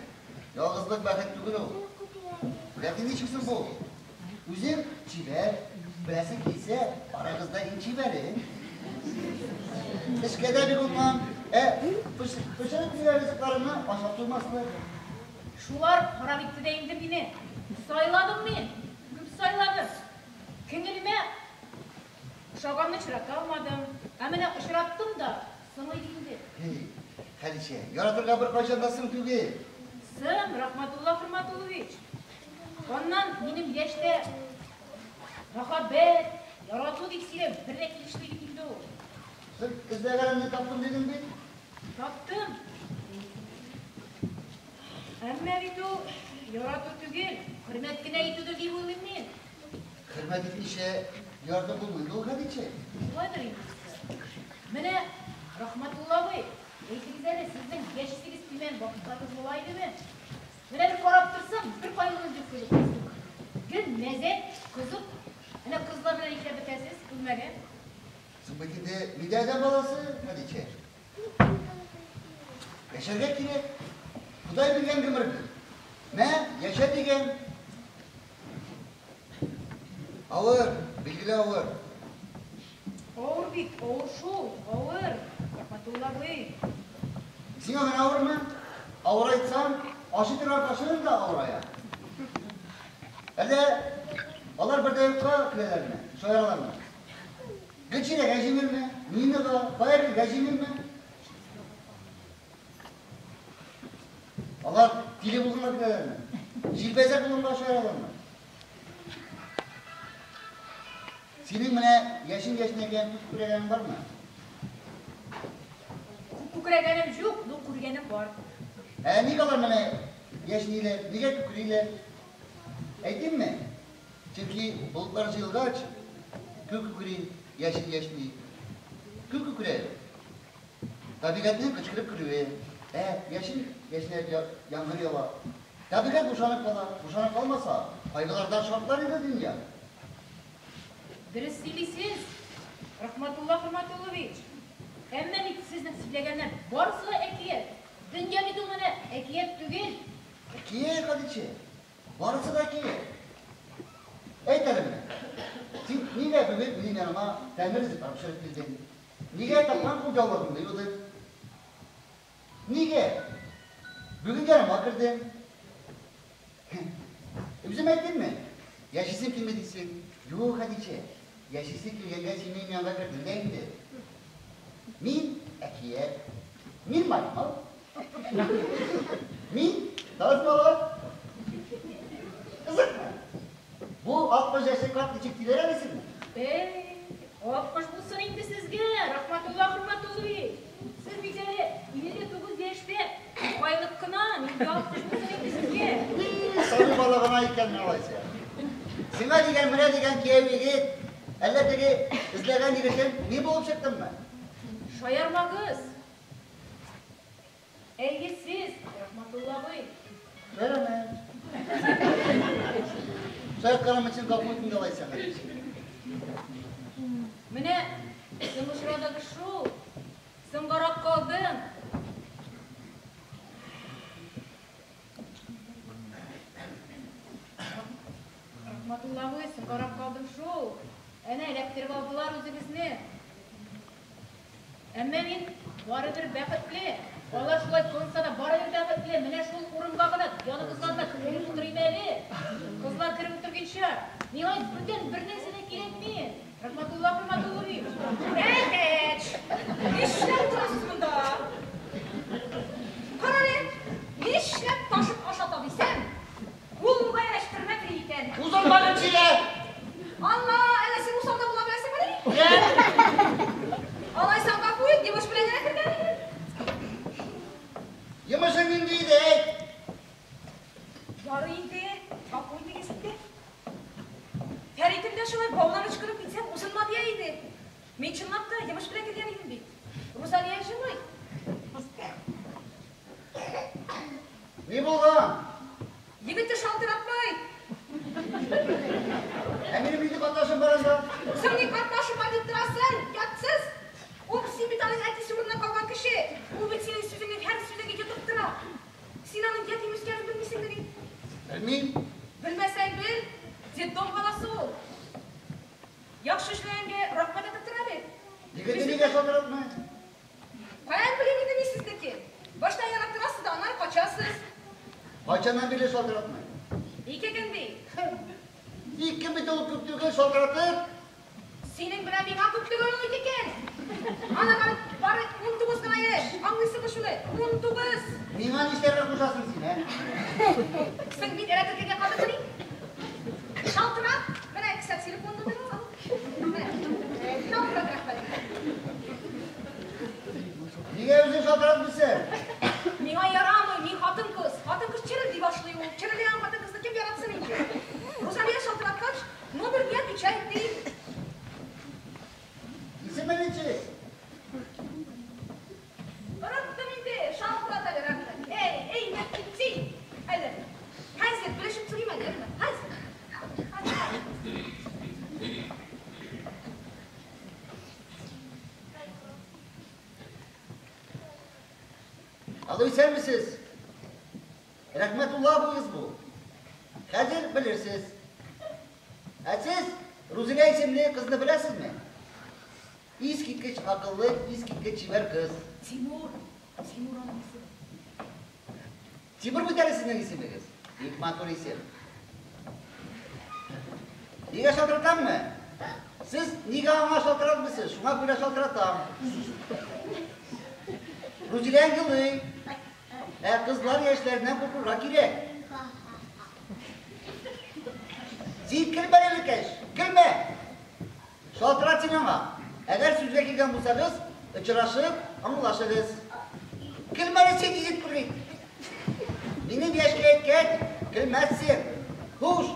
Ялгызлык бәхет түгел ул. Ләкин ничек соң бу? Үзең чибәр, беләсең килсә, арагызда иң чибәре. Эшкә дә бик уңган. Ә пешереп биргән ризыкларыңны ашап туймаслык. Шулар харап итте дә инде мине. Сайладым мин, күп сайладым. Күңелемә ошаганны очрата алмадым. Ә менә очраттым да, соң иде инде. Һей, Хәдичә, яратырга беркайчан да соң түгел. Соң, Рахматулла Хөрмәтуллович. Аннан минем яшьтә мәхәббәт, ярату дип сөйләү бер дә килешми бит инде ул. Син эзләгәнемне таптым дидең бит. Таптым. Әмма бит ул ярату түгел, хөрмәт кенә итүдер дип уйлыйм мин. Хөрмәт итмичә яратып булмый инде ул, Хәдичә. Шулайдыр инде. Менә Рахматулла абый, әйтегез әле, сезнең яшьлегегез төмән вакытларыгыз була идеме? Менә бер карап торсам, бер кайгыгыз юк кебек. Гел мәзәк, кызык. Менә кызлар белән нишләп бетәсез, күрмәгән. Соң бит инде мин дә адәм баласы, Хәдичә. Яшәргә кирәк. Ходай биргән гомер бит. Мә, яшә дигән. Авыр, билгеле авыр. Авыр бит, авыр шул, авыр. Рахматулла абый. Сиңа гына авырмы? Авырайтсаң, ашый торган кашыгың да авырая. Әллә алар бер дә юкка көләләрме, шаяралармы? Гөлчирәгә җиңелме, Нинага, Фаягөлгә җиңелме? Алар тиле булганга көләләрме? Җилбәзәк булганга шаяралармы? Синең менә яшен яшьнәгән күк күрәгәнең бармы? Күк күкрәгәнем юк, но күргәнем бар. Ә нигә алар менә яшьниләр, нигә күкриләр? Әйтимме? Чөнки болытлар җыелгач, күк күкри, яшен яшьни. Күк күкрәю. Табигатьнең кычкырып көлүе. Ә яшен яшьнәп яңгыр ява. Табигать бушанып кала. Бушанып калмаса, кайгылардан шартлар иде дөнья. Дөрес сөйлисез, Рахматулла Хөрмәтуллович. Әмма бит сезнең сөйләгәннәр барысы да әкият. Дөнья бит ул менә әкият түгел. Әкият, Хәдичә. Барысы да әкият. Әйт әле менә. Син нигә бүген минем яныма тәмле ризыклар пешереп килдең? Нигә таккан кулъяулыгыңны юдың? Нигә? Бүген яныма кердең. Үзем әйттемме? Яшисең килми дисең. Юк, Хәдичә. Яшисе килгәнгә син минем янга кердең дә инде. Мин әкият. Мин маймыл. Мин таз малай. Кызыкмы? Бу 60 яшьлек карт ничек тилерә дисеңме? Эй, 60 булсын инде сезгә, Рахматулла Хурматуллович. Сез бит әле 59 яшьтә байлык кына, нинди 60 булсын инде сезгә? Сабый бала гына икән мин алайса. Сиңа дигән менә дигән кияү егет, әллә теге эзләгән егетем ни булып чыктыммы? Шаярмагыз. Әйе сез, Рахматулла абый. Шаярмам. Шаяртканым өчен гафу ит инде алайса. Менә соңгы чирадагы шул. Соңгарак калдым. Рахматулла абый, соңгарак калдым шул. Әнә эләктереп алдылар үзегезне. Әмма мин барыбер бәхетле. Алар шулай кылынса да барыбер бәхетле. Менә шул урынга гына, яныгызга гына кереп утырыйм әле. Кызлар кереп утырганча, миңа бүтән бернәрсә дә кирәкми. Рахматулла Хурматуллович. Әтәч! Нишләп утырасыз монда? Кара әле, нишләп ташып ашата дисәм, кулга ярәштермә тери икән. Узылмадым чилә! Алла, әллә син усал да була беләсеңмени? Алайса гафу ит, йомыш белән генә кергән идем. Йомышың нинди иде, әйт? Ярый инде, гафу итегез инде. Фәритем дә шулай баудан ычкынып китсәм, узынма дия иде. Мин чынлап та йомыш белән килгән идем бит. Рузалия җылый. Ни булган? Егете шалтыратмый. Ә минем нинди катнашым бар анда? Соң ни катнашым бар дип торасың, ятсыз. Ул син бит аның әтисе урынына калган кеше. Ул бит синең сүзеңне, һәр сүзеңне йотып тора. Син аның ятим үскәнен белмисеңмени? Белмим. Белмәсәң бел, детдом баласы ул. Яхшы эшләгәнгә рәхмәт әйтеп тора бит. Егете нигә шалтыратмый? Каян белим инде мин сезнеке? Башта ярап торасыз да, аннары качасыз. Кайчаннан бирле шалтыратмый? 2 көн ди. 2 көн бит ул күп түгел шалтыратыр. Синең белән миңа күп түгел ул 2 көн. Анага бары 19 гына яшь. Аңлыйсыңмы шуны? 19. Миңа нишләргә кушасың син, ә? Соң мин эрәтергә калдым ни? Шалтырат. Менә кесә телефон номеры ал. Менә. Шалтырат, рәхмәт. Нигә үзең шалтыратмыйсың? Миңа ярамый, мин хатын-кыз. Хатын-кыз чирелди башлый ул. Чирелдегән хатын-кызны кем яратсын инде? Рузалия шалтыраткач, номер не отвечает ди. Исеме ничек? Оныттым инде, шалтырат әле, рәхмәт. Эй, эй, нәфтити. Әле. Хәзер белешеп торыйм әле, рәхмәт. Хәзер. Хәзер. Алло, исәнмесез? Рәхмәтулла абыегыз бу. Хәзер белерсез. Ә сез Рузилә исемле кызны беләсезме? Искиткеч акыллы, искиткеч чибәр кыз. Тимур, Тимур аның исеме. Тимур бит әле сезнең исемегез. Бик матур исем. Нигә шалтыратаммы? Сез нигә аңа шалтыратмыйсыз? Шуңа күрә шалтыратам. Рузилә елый. Ә кызлар яшьләреннән куркырга кирәк. Син көлмә әле, кәш, көлмә. Шалтырат син аңа. Әгәр сүзгә килгән булсагыз, очрашып, аңлашыгыз. Көлмә әле син, егет күрик. Минем яшькә әйткән, көлмәссең. Хуш.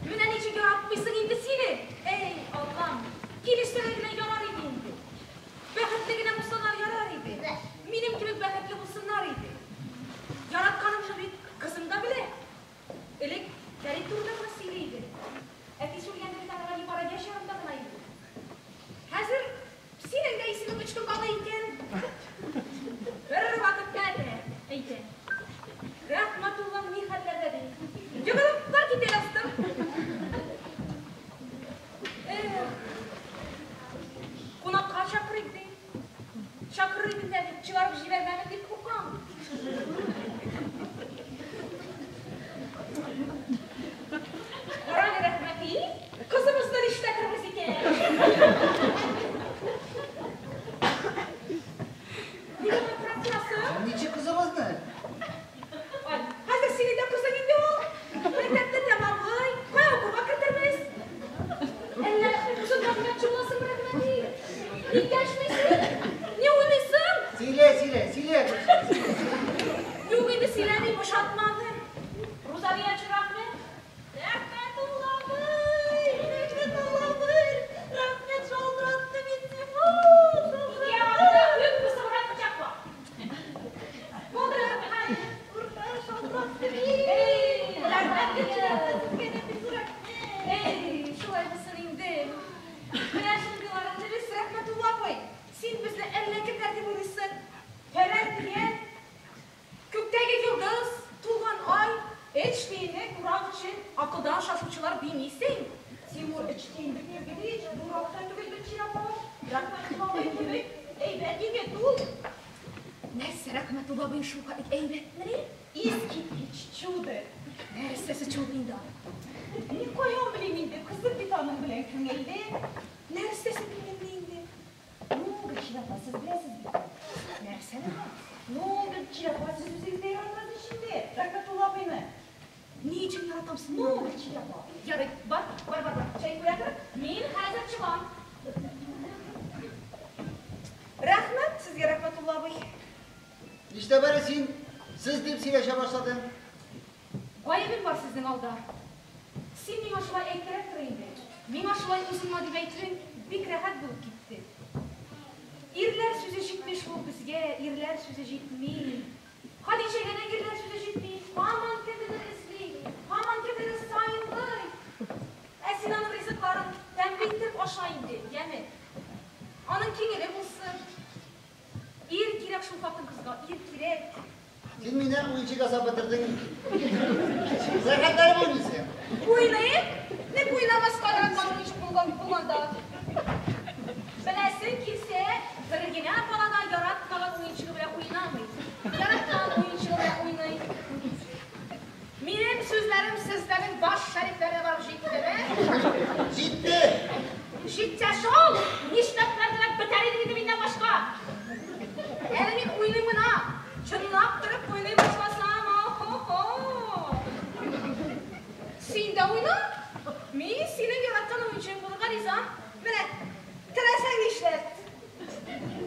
Менә ничек яратмыйсың инде сине. Эй, Аллам, килешсәләр генә ярар иде инде. Бәхетле генә булсалар ярар иде. Минем кебек бәхетле булсыннар иде. Яратканымны бит кызым да белә. Элек Фәрит турында гына сөйли иде. Әтисе үлгәндә бит аңа нибары яшь ярымда гына иде. Хәзер синең дә исемең ычкынганы икән. Бер вакытта әле әйтә. Рәхмәтуллаң ни хәлләрдә ди. Йөгереп бар китә яздым. Эх, кунакка чакырыйк ди. Чакырыр идем дә дип, чыгарып җибәрмәмен дип куркам. Карале, рәхмәти, кызыбызны нишләтербез икән? Ник дәшмисең? Ни уйлыйсың? Сөйлә, сөйлә, сөйлә. Юк инде сөйләмим, ошатмадым. Рузалия чиракны. Рәхмәтулла абый! Рәхмәтулла абый! Рәхмәт шалтыратты бит Тимур! Ике ягында үк пысыграк пычак бар. Булды, рәхмәт. Ура, шалтыратты бит! Эй, Рәхмәт, рәхмәт. Гөлчирә, сезгә дә бик зур рәхмәт. Эй, шулай булсын инде. Менә шундыйларын дөрес, Рәхмәтулла абый. Син безне әллә кемнәр дип уйлыйсың. Фәлән дигән күктәге йолдыз, тулган ай, эч тиенлек урак өчен акылдан шашучылар димисең. Тимур өч тиен бетмәгән ич, дурак та түгел Гөлчирә апа. Рәхмәтулла абый кебек әйбәт егет ул. Нәрсә, Рәхмәтулла абый шулай әйбәтмени? Искиткеч чудо. Нәрсәсе чудо инде аның? Мин каян белим инде, кызым бит аның белән күңелле. Нәрсәсе күңелле инде? Ну, Гөлчирә апа, сез беләсез бит. Нәрсәне? Ну, Гөлчирә апа, сез үзегез дә яратасыз инде Рәхмәтулла абыйны. Ни өчен яратамсың? Ну, Гөлчирә апа. Ярый, бар, бар, бар, бар. Чәй куя тор. Мин хәзер чыгам. Рәхмәт сезгә, Рәхмәтулла абый. Нишләп әле син сез дип сөйләшә башладың? Гаебем бар сезнең алда. Син миңа шулай әйттереп тор инде. Миңа шулай узынма дип әйтүең бик рәхәт булып китте. Ирләр сүзе җитми шул безгә, ирләр сүзе җитми. Хәдичәгә дә ирләр сүзе җитми. Һаман кемнедер эзли, һаман кемнедер сайлый. Ә син аның ризыкларын тәмле итеп аша инде, яме. Аның киңеле булсын. Ир кирәк шул хатын-кызга, ир кирәк. Син мине уенчык ясап бетердең. Рәхәтләнеп уйныйсың. Уйныйм? Ник уйнамаска яраткан уенчык булган булганда? Беләсең килсә, бер генә бала да яратмаган уенчыгы белән уйнамый. Яраткан уенчыгы белән уйный. Минем сүзләрем сезләрнең баш шәрифләренә барып җиттеме? Җитте. Җитсә шул! Нишләпләр генә бетәр идем инде миннән башка. Әле мин уйныйм гына. Чынлап торып уйный башласам, ахо-хо. Син дә уйна. Мин синең яраткан уенчың булырга риза. Менә, теләсәң нишләт.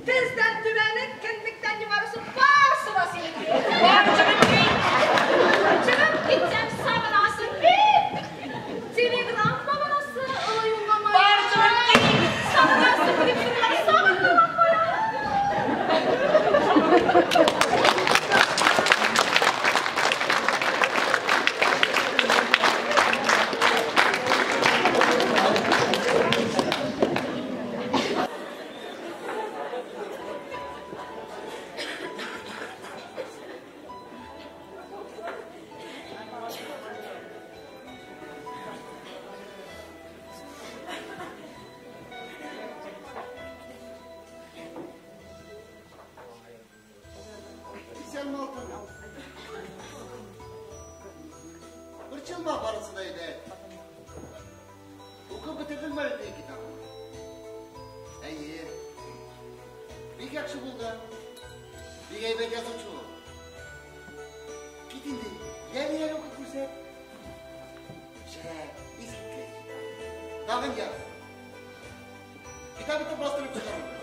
Тездән түбәне, кендектән югарысы барысы да синеке. Бар, чыгып кит. Чыгып китсәм, сагынасың бит. Телеграмма барасы, олы юлламай. Бар, чыгып кит. Сагынасың дип сүзләр сагындым. Исәнме, алтын? Борчылма, барысы да әйбәт. Укып бетердеңме әле теге китапны? Әйе. Бик яхшы булды. Бик әйбәт язучы ул. Кит инде, әле әле укып күрсәт. Шәп, искиткеч. Тагын яз. Китап итеп бастырып чыгарырбыз.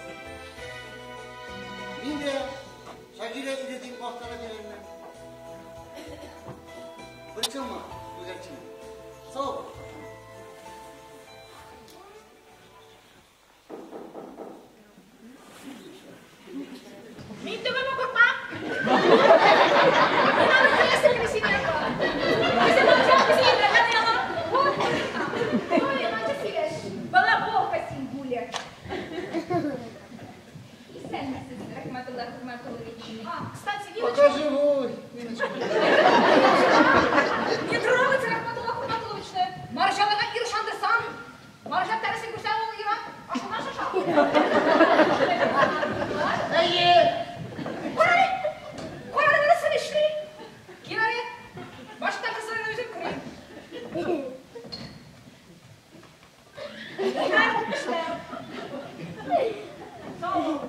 Мин дә Шагирә иде дип мактана бирермен. Борчылма, күгәрчен. Сау бул. Мин түгелме, куркма. Мин аны теләсә кемне сөйләп. Үзем алчак сөйләргә яла. Ой, наче сөйләш. Балаболка син, Гуля. Исәнмесез, Рәхмәтулла Хөрмәтуллович. А, кстати, Пока Ниночка, живой, Ниночка. не трогайте Рәхмәтулла Хөрмәтулловичны. Марҗаларга ир ышандырсам, марҗа тәресен күрсә ул ира, ашына шаша. Әйе. Кара әле, кара әле нәрсә эшли. Кил әле. Башта кызыңны үзем күрим. Уйнар эшләр. Сау бул.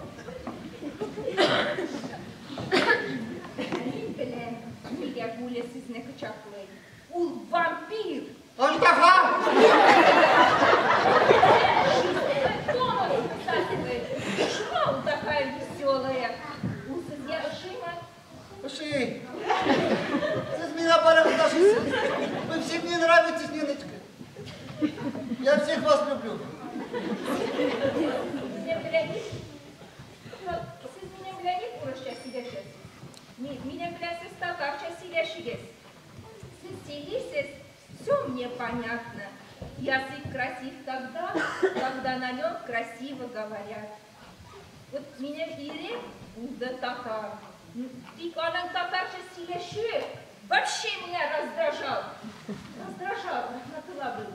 Мин беләм, нигә говорят. Вот минем ирем булды татар. Тик аның татарча сөйләшүе вообще меня раздражал. Раздражал, Рәхмәтулла абый.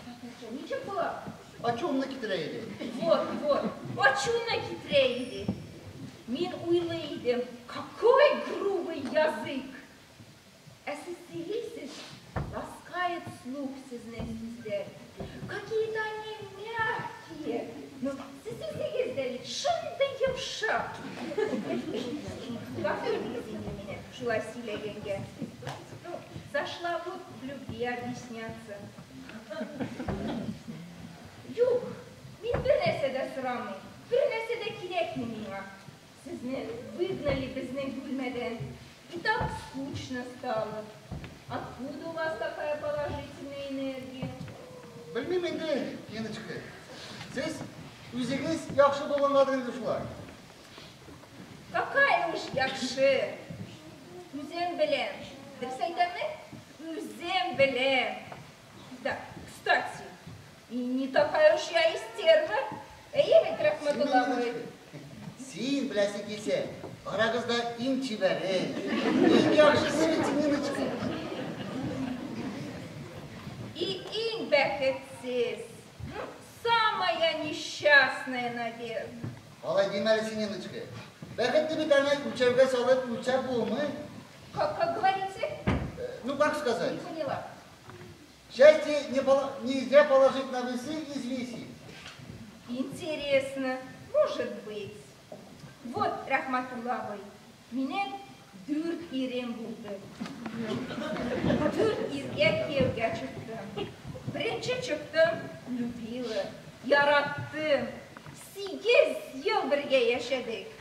Татарча ничек була? Ачуымны китерә иде. Вот, вот, ачуны китерә иде. Мин уйлый идем, какой грубый язык. Ә сез сөйлисез, ласкает слух сезнең сүзләр. Какие-то они мягкие. Ну, сез үзегез дә бит шундый йомшак. Гафу итегез инде мине шулай сөйләгәнгә. Ну, зашла вот в любви объясняться. Юк, мин бер нәрсә дә сорамыйм, бер нәрсә дә кирәкми миңа. Сезне выгнали безнең бүлмәдән. И так скучно стало. Откуда у вас такая положительная энергия? Белмим инде, Ниночка. Сез үзегез яхшы булгангадыр инде шулай. Какая уж яхшы. Үзем беләм. Дөрес әйтәмме? Үзем беләм. Да, кстати, и не такая уж я и стерва. Әйе бит, Рәхмәтулла абый. Син беләсең килсә, арагызда иң чибәре, иң яхшысы бит син, Ниночка. И иң бәхетсез. Ну, самая несчастная, наверное. Алай димә әле син, Ниночка. Бәхетне бит аны үлчәүгә салып үлчәп булмый. Как говорите? Ну, как сказать? Не поняла. Счастье нельзя положить на весы и взвесить. Интересно, может быть. Вот, Рәхмәтулла абый, минем дүрт ирем булды. Дүрт иргә кияүгә чыктым. Беренче чыктым, любила, яраттым. 8 ел бергә яшәдек.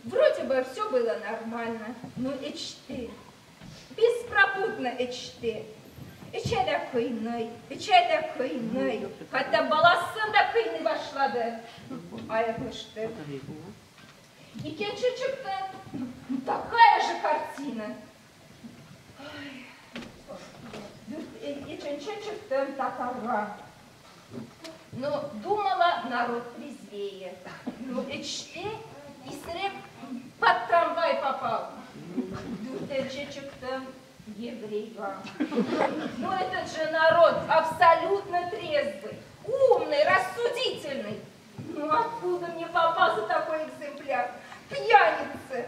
Вроде бы все было нормально, но эчте. Беспробудно эчте. Эчә дә кыйный, эчә дә кыйный. Хәтта баласын да кыйный башлады. Аерылыштык. Икенче чыкты. Такая же картина. Ай. Өченче чыктым татарга. Но думала, народ трезвее. Ну, эчте, исереп под трамвай попал. Дүртенче чыктым еврейга. Ну, этот же народ абсолютно трезвый, умный, рассудительный. Ну, откуда мне попался такой экземпляр? Пьяница.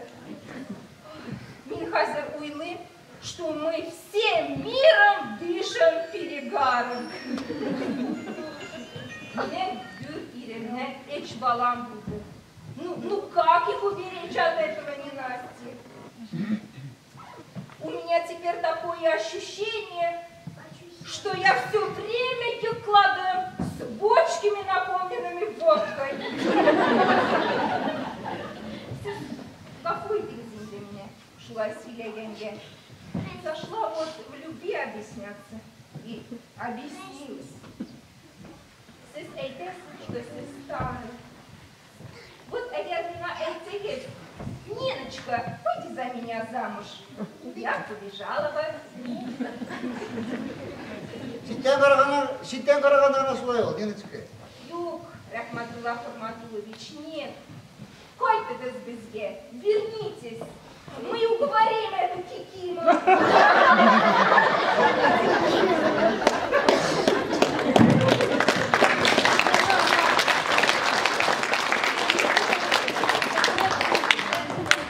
Мин хәзер уйлыйм, что мы всем миром дышим перегаром. Минем дүрт иремнән өч балам булды. Ну как их уберечь от этого ненастья? У меня теперь такое ощущение, что я все время йокладым с бочками, наполненными водкой. Сез гафу итегез инде мине, шулай сөйләгәнгә. Зашла вот в любви объясняться. И объяснилась. Сез әйтәсез, что сез старый. Вот әгәр миңа әйтсәгез, Ниночка, выйди за меня замуж. Я побежала бы. Читтән караганда гына шулай ул, Ниночка. Юк, Рәхмәтулла Хурматуллович, нет. Кайтыгыз безгә, вернитесь. Мы уговорим эту кикимору.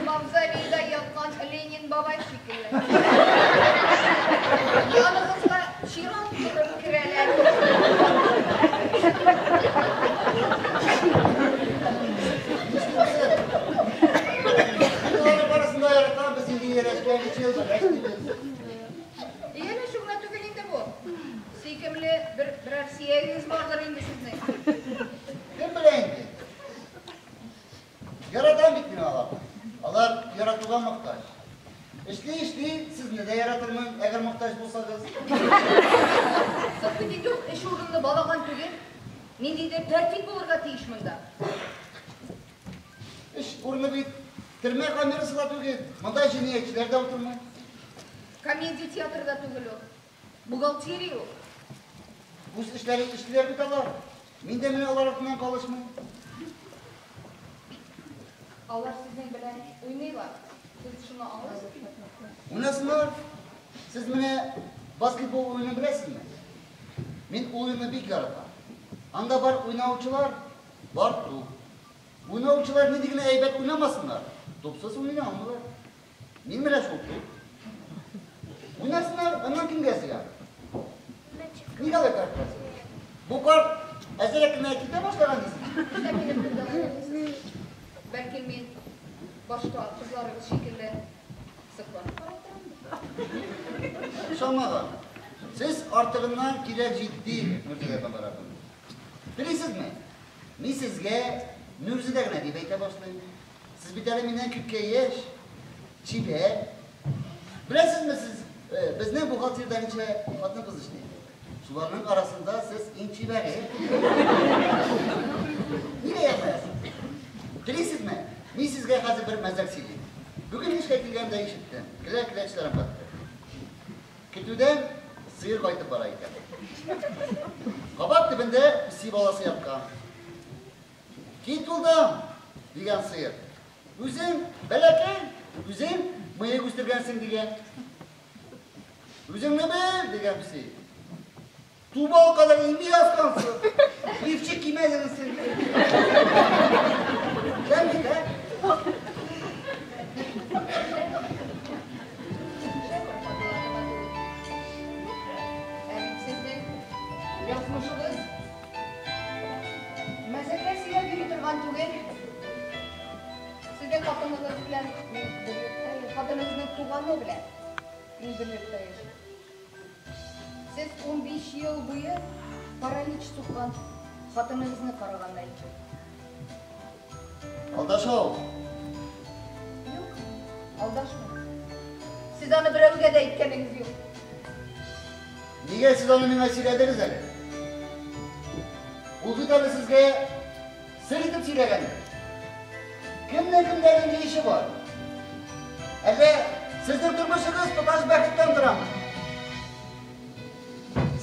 Мавзолейда яткан Ленин бабай шикелле. Яныгызга чират торып керәләр. Алар барысын да яратам, без инде ияләшкән өч ел берләштек. Ияләшү генә түгел инде бу. Сөйкемле бер берәр сөягегез бардыр инде сезнең. Кем белә инде? Яратам бит мин аларны. Алар яратуга мохтаҗ. Эшли-эшли сезне дә яратырмын, әгәр мохтаҗ булсагыз. Соң бит инде ул эш урынлы балаган түгел. Ниндидер тәртип булырга тиеш монда. Эш урыны бит төрмә камерасы да түгел. Монда җинаятьчеләр дә утырмый. Комедия театрда түгел ул. Бухгалтерия ул. Үз эшләрен эшлиләр бит алар. Мин дә менә алар артыннан калышмыйм. Алар сезнең белән уйныйлар. Сез шуны аңлыйсызмы? Уйнасыннар. Сез менә баскетбол уенын беләсезме? Мин ул уенны бик яратам. Анда бар уйнаучылар, бар туп. Уйнаучылар нинди генә әйбәт уйнамасыннар, тупсыз уйный алмыйлар. Мин менә шул туп. Уйнасыннар, аннан кемгә зыян? Нигә алай карап торасыз? Бу карт әзрәк кенә китә башлаган дисез. Нишләп мине күрдегез? Бәлки мин башка кызларыгыз шикелле сокланып карап торамдыр? Ышанмаган. Сез артыгыннан кирәк җитди, Нурзидә Мөбарәковна. Телисезме? Мин сезгә Нурзидә генә дип әйтә башлыйм. Сез бит әле миннән күпкә яшь, чибәр. Беләсезме сез, безнең бухгалтериядә ничә хатын-кыз эшли? Шуларның арасында сез иң чибәре. Нигә елмаясыз? Телисезме? Мин сезгә хәзер бер мәзәк сөйлим. Бүген эшкә килгәндә ишеттем. Келә-келә эчләрем катты. Көтүдән сыер кайтып бара икән. Кабак төбендә песи баласы яткан. Кит улдым, дигән сыер. Үзең бәләкәй, үзең мыек үстергәнсең, дигән. Үзеңне бел, дигән песи. Тубал кадәр имби яскансың. Лифчик кимәгәнсең. Шәп бит, ә? Шәп, Рахматулла Рахматуллович. Ә бит сезнең язмышыгыз мәзәкләр сөйләп йөри торган түгел. Сезнең хатыныгыз белән мин бер йортта, хатыныгызның туганы белән мин бер йортта яшим. Сез 15 ел буе паралич суккан хатыныгызны караганнар икән. Алдаша ул. Юк, алдашмый. Сез аны берәүгә дә әйткәнегез юк. Нигә сез аны миңа сөйләдегез әле? Ул бит әле сезгә сер итеп сөйләгәндер. Кемнең кемдә нинди эше бар? Әллә сезнең тормышыгыз тоташ бәхеттән торамы?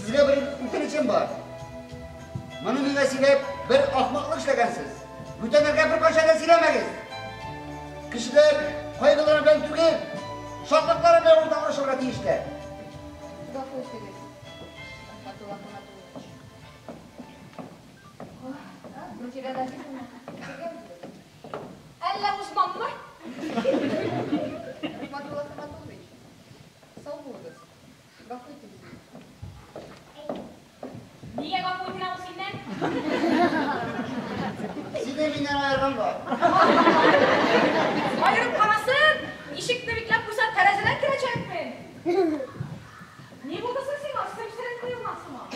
Сезгә бер үтенечем бар. Моны миңа сөйләп, бер ахмаклык эшләгәнсез. Бүтәннәргә беркайчан да сөйләмәгез. Кешеләр кайгылары белән түгел, шатлыклары белән уртаклашырга тиешләр. Гафу итегез, Рахматулла Ахматуллович. Гөлфирә Нәфисовна, кергәнбез. Әллә узмаммы? Рахматулла Ахматуллович, сау булыгыз. Гафу итегез мине. Нигә гафу ителә ул синнән? Сине миннән аерганга. Аерып карасын, ишекне бикләп куйса, тәрәзәдән керәчәкмен. Ни булды соң сиңа? Сөмсерең коелган сыман.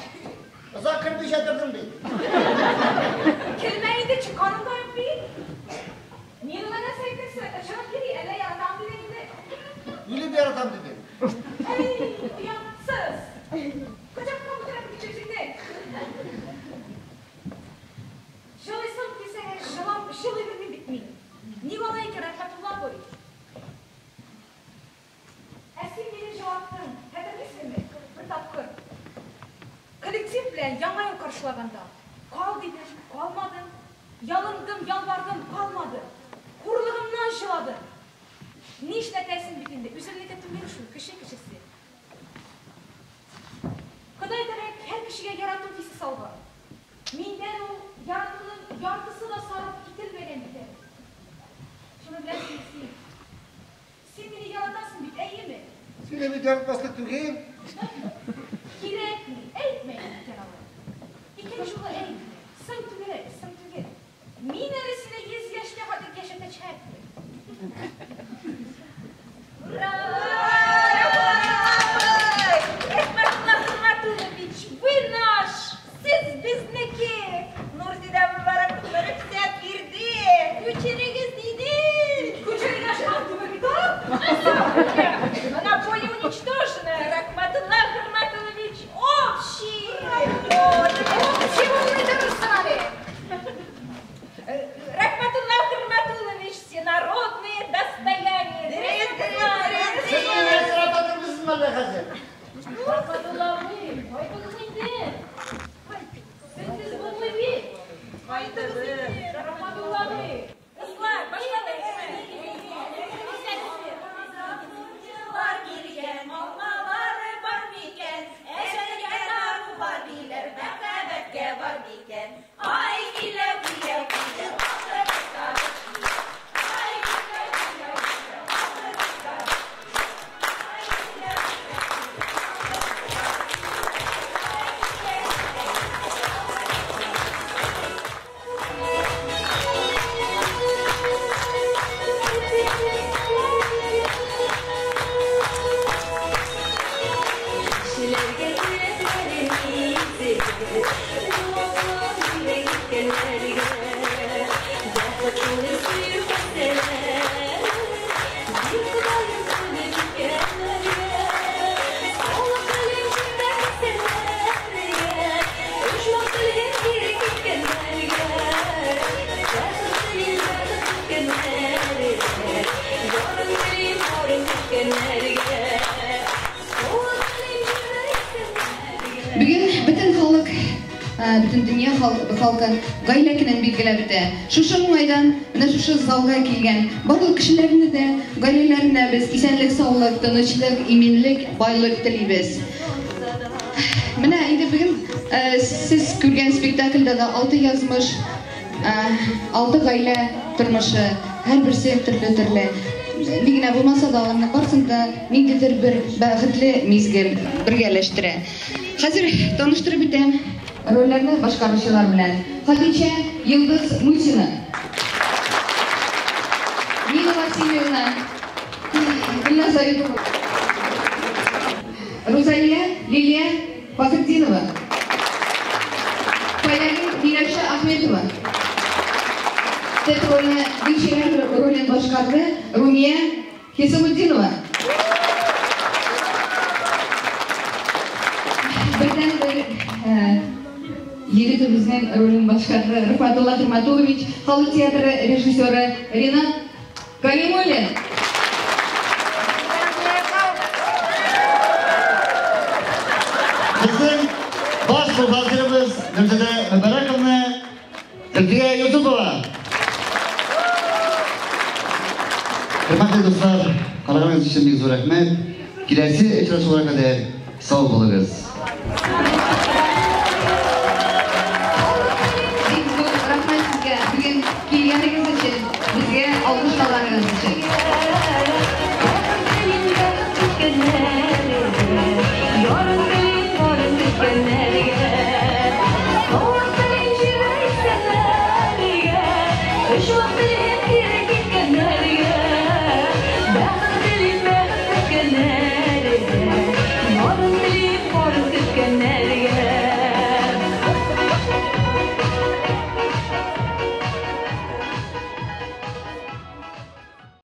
Озак кермичә тордың бит. Кермә инде, чыкканың да юк бит. Мин аңа нәрсә әйтерсең? Ышанып йөри, әллә яратам дидең инде. Үлеп яратам дидең. Әй, оятсыз! Кочаклап үтерәм бит үзеңне. Җылыйсым килсә дә, җылам, җылый белмим бит мин. Ник алай икән, Рәхмәтулла абый? Ә син мине җылаттың, хәтерлисеңме? Бер тапкыр. Коллектив белән Яңа ел каршылаганда, кал дидем, калмадың. Ялындым, ялвардым, калмады. Хурлыгымнан җыладым. Нишләтәсең бит инде, үземнеке түгел шул, кеше кешесе. Ходай Тәгалә һәр кешегә ярату хисе салган. Миндән ул яратуның яртысы да сарыф ителмәгән бит әле. Шуны беләсеңме син? Син мине яратасың бит, әйеме? Сине бит яратмаслык түгел. Кирәкми, әйтмә инде икән алай. Икенче юлы әйтмә. Соң түгел әле, соң түгел. Мин әле сине 100 яшькә хәтле яшәтәчәкмен. Ура! Рәхмәтулла Хөрмәтуллович, вы наш, сез безнеке. Нурзидә Мөбарәковна рөхсәт бирде. Күчерегез диде. Күчерергә шкаф түгел бит ул. Монополия уничтожена. Рәхмәтулла Хөрмәтуллович общий. Общий булмый торырсың әле. Рәхмәтулла Хөрмәтуллович, всенародное достояние. Бүген бөтен халык, бөтен дөнья халкы гаилә көнен билгеләп үтә. Шушы уңайдан менә шушы залга килгән барлык кешеләрне дә гаиләләренә без исәнлек, саулык, тынычлык, иминлек, байлык телибез. Менә инде бүген сез күргән спектакльдә дә 6 язмыш, 6 гаилә тормышы, һәрберсе төрле-төрле. Ни генә булмаса да аларның барысын да ниндидер бер бәхетле мизгел бергәләштерә. Хәзер таныштырып үтәм рольләрне башкаручылар белән. Хадичә Йылдыз Мусина, Нина Васильевна, Гөлназ Заитова, Рузалия Лилия Фахретдинова, Фаягөл Миләүшә Ахметова. Төп рольне Гөлчирә ролен башкарды Румия Хисамутдинова. Бердән-бер егетебезнең ролен башкарды Рифатулла Тырматулович, халык театры режиссеры Ринат Калимуллин. Безнең баш бухгалтерыбыз Гөлзадә Мөбәрәковна Зөлфия Юсупова. Хөрмәтле дуслар, караганыгыз өчен бик зур рәхмәт. Киләсе очрашуларга кадәр сау булыгыз. Бик зур рәхмәт сезгә бүген килгәнегез өчен, безгә алкышлаганыгыз өчен. Өч вакыт